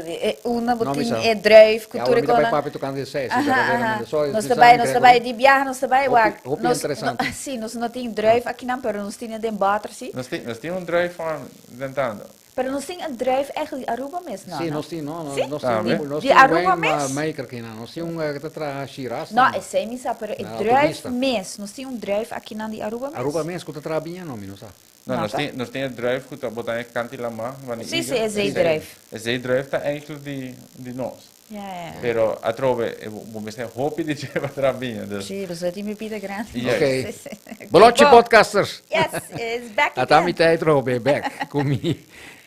unda bo tin e druif ku tur e kosnan. Papia tokante di esei, si berdaderamente. So, Nos ta bai, nos ta bai di biaha nos ta bai wak. Hopi interesante. Si, nos no tin druif akinan, pero nos tin e den bòter si. Nos tin, nos tin un druif farm den tando. Pero nos tin e druif echt di Aruba mes no? Si, nos tin, no, no, nos tin, nos Di tin Aruba wijn mes? maker akinan, nos tin un ku ta traha Shiraz No, tambe. esei mi sa, pero e Na druif Altopista. mes, nos tin un druif akinan di Aruba mes? Aruba mes ku ta traha biña? No, mi no sa. No, nos tin, nos tin e druif ku ta bota e kanti lamá, wanneer Sí, sí, e zeedruif. E zeedruif ta eigenlijk di, di nos. Ja, ja. Pero atrobe, e bo mester hopi di dje pa traha biña, dus. Sí, pasobra tin bebida grandi. Juist. Oké. Sí, sí. Bolochi Bo. Podcasters! Yes, it's back Ata again. mi ta atrobe bek ku mi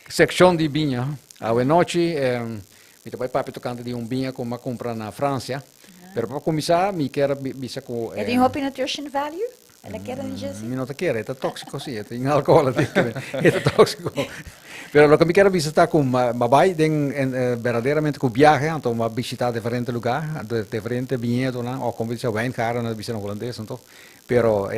sekshon di biña. Awenochi mi ta bai papia tokante di un biña ku mi a kumpra na Fransia. Pero pa kuminsá mi kier bisa ku. E tin hopi nutrition value? El a keda den dje si? Mi no ta kere, e ta tóksiko si, e tin alkohol aden, e ta tóksiko. Pero loke mi kier a bisa ta ku m'a bai den berdaderamente ku biahe, anto m'a bishitá diferente lugá, diferente biñedonan òf komo bisa wijngaarden nan ta bisa na hulandes anto. Pero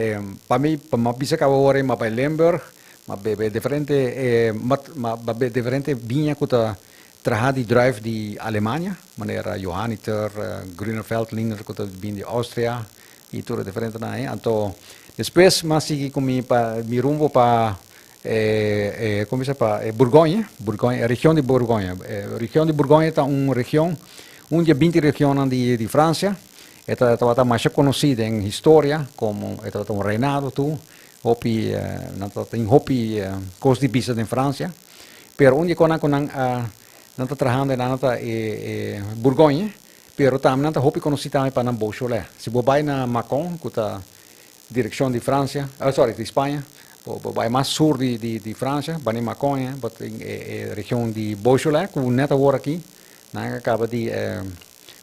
pa mi, pa m'a bisa kaba ora m'a bai Limburg, m'a bebe diferente m'a bebe diferente biña ku ta traha di druif di Alemania, manera Johanniter, Grüner Veltliner ku ta bini di Austria, I tur e diferentenan ei. Anto despues mi a sigui ku mi pa mi rumbo pa e e komo bisa pa e Bourgogne, Bourgogne, e region di Bourgogne. E region di Bourgogne ta un region, un di e binti regionnan di di Francia. E ta tabata masha konosí den historia komo e tabata un reinado tur, hopi nan tabatin hopi kos di bisa den Francia. Pero un di e konan ku nan a nan ta trahando einan ta e e Bourgogne. Pero tambe nan ta hopi konosí tambe pa nan Beaujolais. Si bo bai na Mâcon, ku ta direkshon di Fransia, sorry, di Spaña, bo bo bai mas sur di di di Fransia, bani Mâcon e, bo tin e e region di Beaujolais ku nèt awor aki nan a kaba di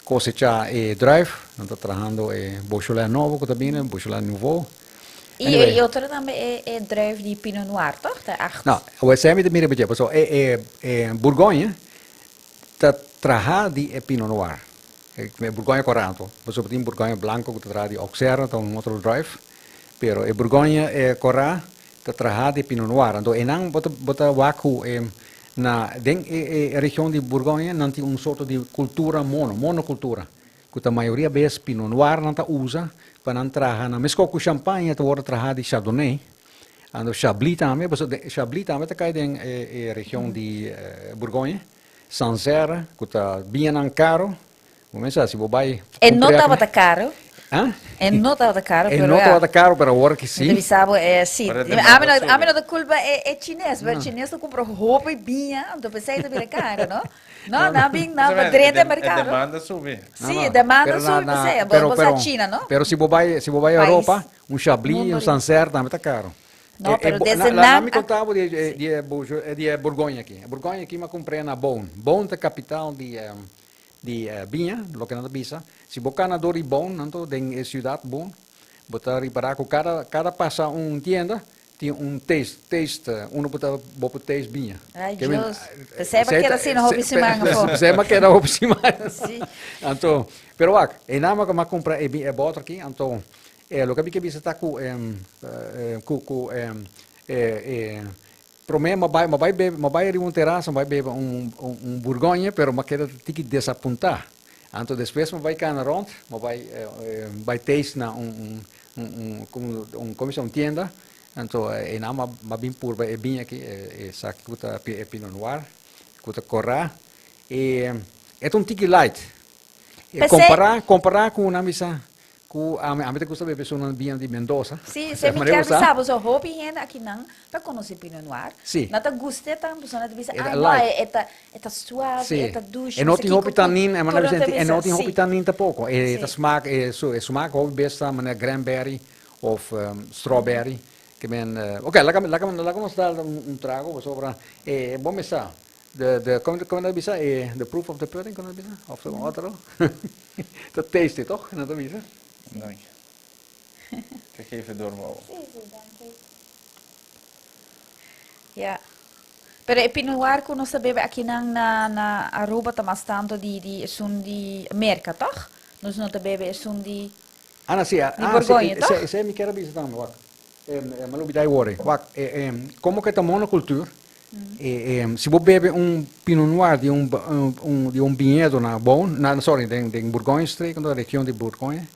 kosechá e druif, nan ta trahando e Beaujolais nobo ku ta bini, Beaujolais Nouveau. I Anyway. e otro tambe e e druif di Pinot Noir, toch? Ta echt. No, awor esei mi ta mira b'dje, pasobra e e e Bourgogne Ta traha di e Pinot Noir, e Bourgogne Coranto, pasobra tin Bourgogne Blanco ku ta traha di Auxerre, ta un otro druif, pero e Bourgogne Corá ta traha di Pinot Noir. Anto einan bo ta bo ta wak ku e na den e e region di Bourgogne nan tin un sorto di kultura mono, monokultura, ku ta mayoria bes Pinot Noir nan ta usa pa nan traha nan, meskos ku Champagne ta wòrdu traha di Chardonnay. Anto Chablis tambe, pasobra den Chablis tambe ta kai den e region di Bourgogne, Sancerre, ku ta biñanan karo. Bo mester sa si bo bai E no kumpra tabata karo. Ah? E no tabata karo, E pero no ya. tabata karo, pero awor ki Mi ta si. bisa bo, e si. Ora demanda Ami no, ami subi. no ta kulpa e e chines, pero chines ta kumpra hopi biña, anto p'esei ta bira karo, no? No, nan bin, nan Justamente, drenta e e merkado. demanda subi. No, Si, no. e demanda Pero na subi na p'esei. Bo pero bo sa pero China, no? pero si bo bai si bo bai Pais. Europa, Un Chablis, Mundo un di. Sancerre tambe ta caro. No, E, e pero bo, na, desde la, na nan mi a. contá bo di e, Sí. di e Beaujo, di e Bourgogne aki. E Bourgogne aki mi a cumpr'é na Beaune. Beaune ta capital di e, di e biña, loke nan ta bisa. Si bo cana dor di Beaune, anto den e ciudad Beaune, bo ta ripará cu cada, cada pasa un tienda, tin un taste, taste, unu bo ta, bo por taste biña. Ay, Ke men, Dios. P'esei bo esei keda ta, asina hopi siman afó. p'esei mi a keda hopi siman. Sí. Anto, pero wak, einan mi a cumpra e bi, e bòter aki, anto E loke mi ke bisa ta ku ku ku e e prome mi a bai mi a bai bebe mi a bai riba un terasa mi a bai bebe un un Bourgogne pero mi a keda tiki desapuntá. Anto despues mi a bai kana rònt mi a bai bai taste na un un un un un komo bisa un tienda anto einan mi a bin purba e biña aki e esaki ku ta e Pinot Noir ku ta kòrá e e ta un tiki light P'esei kompará kompará ku nan bisa Ku ami, ami ta gusta bebe esunnan biña di Mendoza. Sí, se mi kier bisa bo, so hopi hende akinan ta konosé Pinot Noir. Sí. Nan ta gust'é tambe, pasobra nan ta bisa, ay no, e ta, e ta suave, e ta dushi, E no tin hopi tanin, e tur nan ta e no bisa, tin hopi sí. tanin tampoko. E ta smaak, e su, e smaak hopi bes ta manera cranberry of strawberry. Ke men, oke, laga, laga, laga nos dal un trago pasobra e bo mester sa. De, kon ta bisa? The proof of the pudding, kon ta bisa? Of un otro? Ta tasty, toch? No ta bisa? Dank je. Ik geef het door, mevrouw. Sí, dank je. Ja. Pero e Pinot Noir ku nos ta bebe akinan na Aruba ta mas tanto di esun di Merca, toch? Nos no ta bebe esun di Ah, no, sí, di ah, sí, Borgoña, toch? Esei mi kier a bisa tambe, wak. Mi a lubida e worde. Wak, como cu ta monocultuur, si bo bebe un Pinot Noir di un viñedo na Beaune, na, sorry, den Bourgogne-streek, na region di Bourgogne,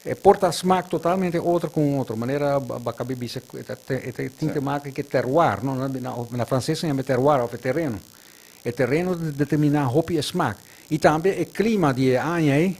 e por ta smaak totalmente otro cu un otro. Manera bo a caba bisa, e tin te maken cu terroir, no? Na frances se yama terroir of e tereno. E tereno ta determina hopi e smaak. Y tambe e clima di e aña ey,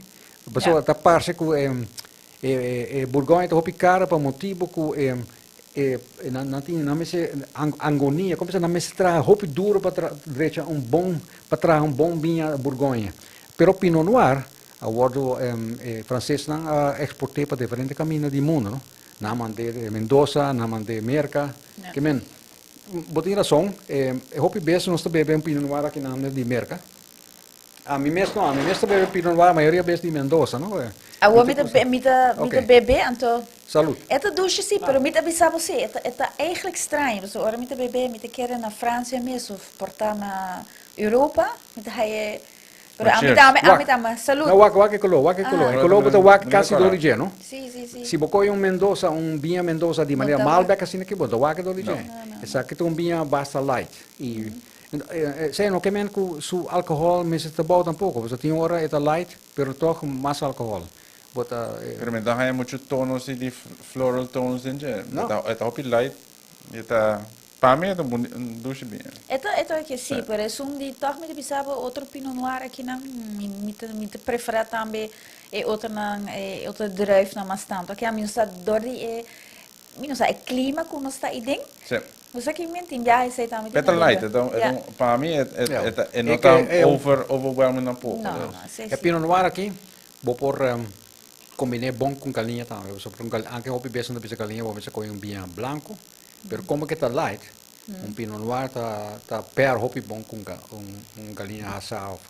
pasobra ta parce cu e Bourgogne ta hopi caro pa motibo cu nan tin nan mester angonia, como nan mester traha hopi duro pa drecha un bon, pa traha un bon biña Bourgogne. Pero Pinot Noir a wordo e francesnan a exporte pa diferente caminda di mundo, no? Nan a mande Mendoza, nan a mande Merca, ke men bo tin rason, e hopi bes nos ta bebe un Pinot Noir akinan di Merca. Ami mes no, ami mes ta bebe Pinot Noir mayoria bes di Mendoza, no? Awor mi ta bebe, anto. Salud. E ta dushi si, pero mi ta bisa bo si, e ta eigenlijk straño, pasobra ora mi ta bebe, mi ta kere na Francia mes of por ta na Europa, mi ta haye, pero ami tambe, ami tambe, salud. No, wak, wak e color, wak e color. E color bo ta wak casi door di dje, no? Si. Si bo coge un Mendoza, un biña Mendoza di manera Malbec asina aki, bo no ta wak door di dje. Esaki ta un biña basta light. Y esey no ke men cu su alcohol mester ta bou tampoco, pasobra tin ora e ta light, pero toch mas alcohol. Bo ta. Pero mi ta haya mucho tonos di floral tones den dje. No. E ta hopi light y e ta, pa mi e ta un dushi biña. E ta ke si, pero esun di toch mi ta bisa bo otro Pinot Noir akinan, mi ta prefera tambe e otronan, e otro druifnan mas tanto. Aki ami no sa dor di e, mi no sa e clima cu nos ta aden. No sa ki men tin biaha esey tambe tin. E ta light, pa mi e no ta overwhelming tampoco. No, si. E Pinot Noir aki, bo por combine bon cu galiña tambe. Pasobra anke hopi bes no ta bisa galiña, bo mester coge un biña blanco, pero como ke ta light, un Pinot Noir ta pair hopi bon cu un galiña asa of.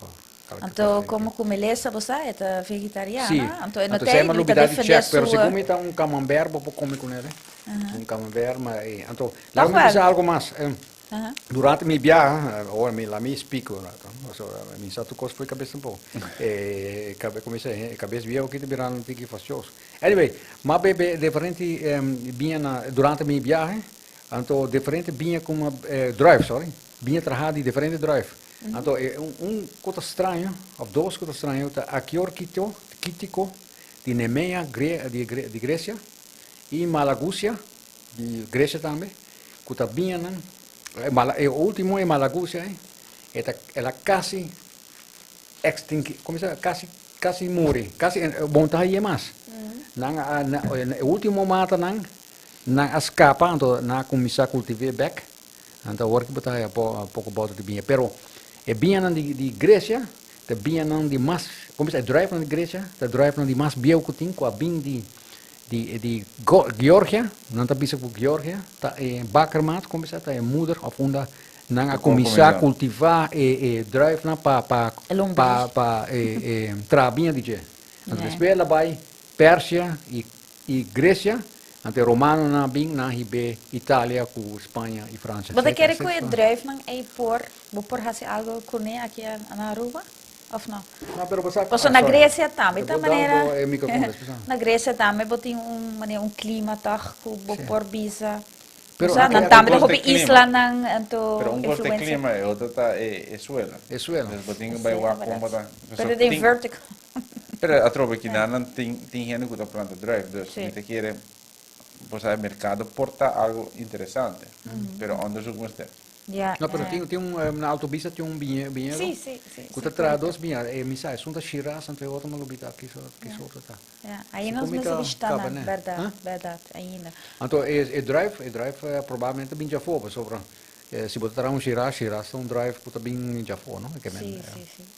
Anto, como cu Melissa, bo sa, e ta vegetariana. Si. Anto, e no Anto, ta esey mi a ta lubida di defende check, pero su. segun mi ta un camembert bo por come cu nele. Un camembert, ma anto, Toch laga mi wel. bisa algo mas. Durante mi biaha, ora mi la mi speak, ora mi sa tur cos for cabes tampoco. Como dice, cabes viejo aki ta birando un tiki fastioso. Anyway, m'a bebe diferente biña durante mi biahe, anto diferente biña como druif, sorry, biña traha di diferente druif. Anto un cu ta straño, of dos cu ta straño, ta Agiorgitiko Kitiko di Nemea di Grecia y Malagusia di Grecia tambe, cu ta biñanan, e ultimo e Malagusia e ta el a casi extingi, como se casi casi muri, casi bon ta haye mas. Nan a, e ultimo matanan nan a scapa, anto nan a cuminsa cultive bek. Anto awor ki bo ta haya poco boter di biña. Pero e biñanan di Grecia ta biñanan di mas, como bisa, e druifnan di Grecia ta druifnan di mas bieu cu tin, cu a bin di Georgia. Nan ta bisa cu Georgia ta e bakermat, como bisa, ta e moeder of unda nan a cuminsa cultiva e druifnan pa traha biña di dje. Anto despues el a bay Persia y Grecia, anto e romanonan a bin nan hib'é Italia cu Spaña y Francia. Bo ta kere cu e druifnan ey bo por haci algo cune aki na Aruba? Of no? No, pero bo sa. Pasobra na Grecia tambe ta manera. E microfoon despues. Na Grecia tambe bo tin un manera un clima toch cu bo por bisa. Pero Osea, nan tambe ta hopi islanan, anto Pero un cos ta e influencia. clima e otro ta e suelo. E suelo. Dus bo tin cu bay wak con bo ta. Pero den vertical. Pero atrobe kinan tin hende cu ta planta druif, dus mi ta kere, bo sa, e mercado por ta algo interesante, pero onderzoek mester. No, pero tin un na Alto Vista tin un viñedo cu ta traha dos viña. E mi sa, esun ta Shiraz, anto e otro mi a lubida ki sorto ta. Ja, ainda nos mester bishita nan, berdad, berdad, ainda. Anto e druif probablemente bin djafó, pasobra si bo ta traha un Shiraz, Shiraz ta un druif cu ta bin djafó, no? Si,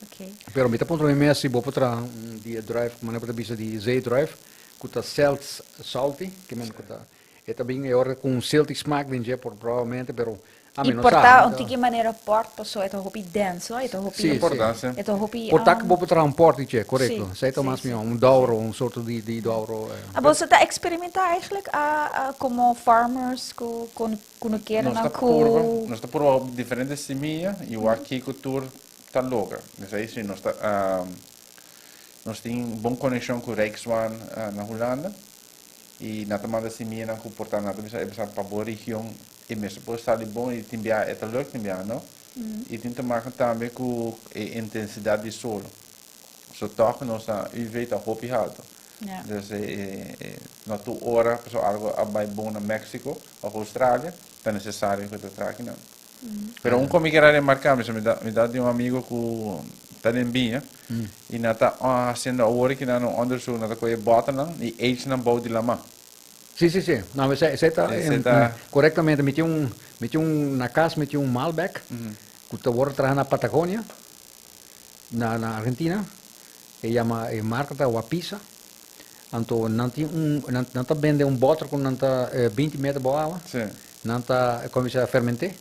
ok. Pero mi ta puntra mi mes si bo por traha un di e druif, manera bo ta bisa di zeedruif, cu ta salty, ke men cu ta. E ta bin e ora cu un silty smaak den dje por probablemente, pero ami I no por sa. ta un tiki manera port paso e ta hopi denso, e ta hopi Sí, Por sí. ta, sí. e ta hopi Por ta cu bo por traha un port di dje, corecto. Sí, Esey ta sí, mas sí. miho, un douro, un sorto di di douro. A boso ta experimenta eigenlijk a a como farmers cu cu Nos cunukeronan ta purba, cu nos ta purba diferente simia y wak kico tur ta logra. Esey si nos ta nos tin bon conexion cu Rijkswaan na Hulanda. I nan ta manda simianan ku por ta nan ta bisa e bisa pa bo region e mester por sali bon i tin biaha e ta luk tin biaha no. I tin te maken tambe ku e intensidat di solo. So tòg nos na UV ta hopi haltu. Dus e no tur ora pasobra algu a bai bon na Mexico òf Australia ta nesesario ku ta traha akinan. Pero un kon mi kier a remarká mi mi ta tin un amigo ku ta den biña i nan ta hasiendo awor ki nan un onderzoek nan ta kohe bòternan i age nan bou di laman. Sí, sí, sí. No, esei esei ta Esei ta. korektamente. Mi tin un mi tin un na kas mi tin un Malbec ku ta wòrdu traha na Patagonia na na Argentina. E yama e marka ta Wapisa. Anto nan tin un nan nan ta bende un bòter ku nan ta 20 meter bou awa. Sí. Nan ta kuminsá fermenté.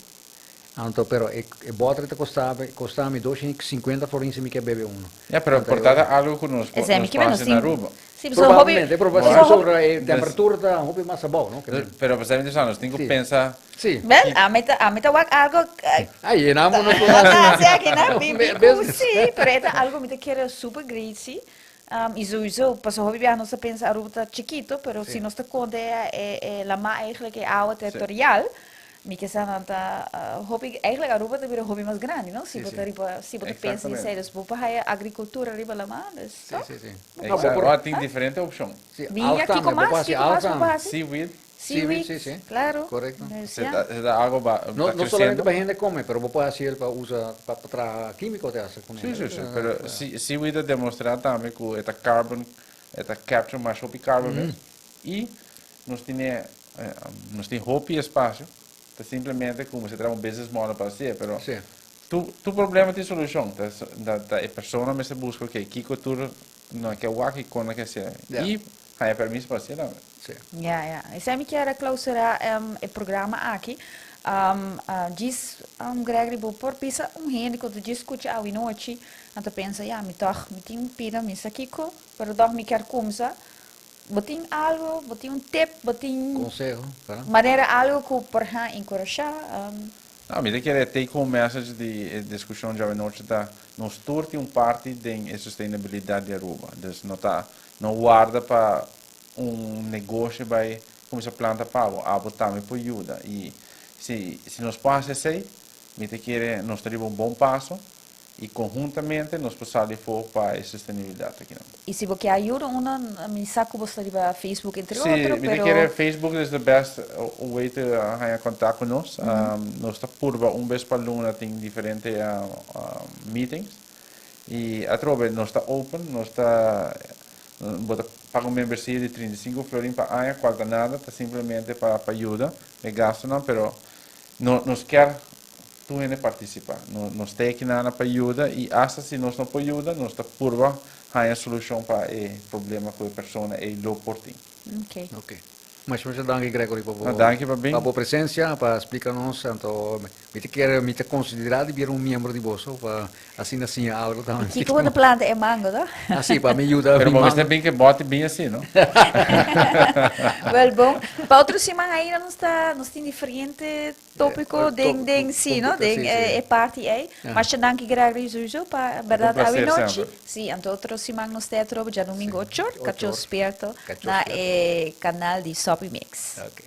Anto pero e e bòter ta kosta kosta mi 250 florin si mi ke bebe uno. Ya, pero por ta ta algo ku nos por Esei mi nos ke por nos hasi na tin Aruba. Sí, pasobra hopi Probablemente, proba pasobra hopi pasobra e temperatura ta hopi mas abou, no? Pero pasobra mi ta sa nos tin ku Sí. pensa Sí. Wel, ami ta ami ta wak algo Ai, e nan no por hasi aki nan mi mi ku business. sí, pero e ta algo mi ta kere super great sí. Y sowieso, pasobra hopi biaha nos ta pensa Aruba ta chikito, pero si nos ta konta e e lama eigenlijk e awa territorial, mi ke sa nan ta hopi, eigenlijk Aruba ta bira hopi mas grandi, no? Si bo ta riba, si bo ta pensa di esei, dus bo por haya agricultura riba lama, dus toch? Sí, sí, sí. Exacto, ora tin diferente opcion. Biña, kiko mas, kiko mas bo por hasi? Seaweed. Seaweed, sí, sí. Claro. Correcto. Dus, Se ja. ta, se ta algo ba, No, ta no solamente creciendo. pa hende come, pero bo por haci el pa usa pa pa traha quimico te hace con Sí, el. sí, sí. Pero si, seaweed a demostra tambe cu e ta carbon, e ta capture mas hopi carbon mes. Y nos tine, nos tin hopi espacio, ta simplemente cu mester traha un business model pa haci'e, pero tur, tur problema tin solucion. Ta, ta, ta e persona mester busca, okay, kico tur no ke wak y con no ke haci'e. Y haña permiso pa haci'e tambe. Sí. Ja, ja. Esei mi kier a clausura e programa aki. Djis, Gregory, bo por bisa un hende ku ta djis skucha awe nochi, nan ta pensa, ya, mi tòg, mi tin un pida, mi sa kiko, pero tòg mi kier kumsa. Bo tin algo, bo tin un tip, bo tin Conseho, pa? manera algo ku por haña enkurashá? No, mi ta kere e take home message di e diskushon djawe nochi ta, nos tur tin un parti den e sustainabilidat di Aruba. Dus no ta, no warda pa un negoshi bai kuminsá planta pa bo, abo tambe por yuda. I si si nos por hasi esei, mi ta kere nos ta riba un bon paso i konhuntamente nos por sali afó pa e sostenibilidat akinan. I si bo ke ayuda uno, mi sa ku bo sta riba Facebook entre Sí, otro, mi ta pero. kere Facebook is the best way to haña kontak ku nos. Nos ta purba un bes pa luna tin diferente meetings i atrobe nos ta open, nos ta Bo ta paga un membresia di 35 florin pa aña, cual ta nada, ta simplemente pa pa yuda e gastonan, pero no nos kier tur hende participa. No nos ta aki nana pa yuda y hasta si nos no por yuda, nos ta purba haña solucion pa e problema cu e persona ey lo por tin. Okay. Okay. Masha masha danki Gregory pa bo No, danki pa bin. pa bo presencia, pa splica nos, anto Mi ta kere, mi ta konsiderá di bira un miembro di boso pa asina siña algo tambe. Kiko bo ta planta e mango, to? Ah, sí, pa mi yuda Pero mi bo mester mango. bin ke bòti bin así, no? Wel bon, pa otro siman ainda nos ta, nos tin diferente tópiko den, den, sí, no? Den Sí, sí. e parti ei. Ja. Masha danki Gregory sowieso pa Un bèrdat awe placer nochi. semper. Sí, anto otro siman nos ta atrobe djadumingo Sí, ocho or, ocho Kachó or. Spierto Kachó na Spierto. e kanal di Sopi Mix. Ok.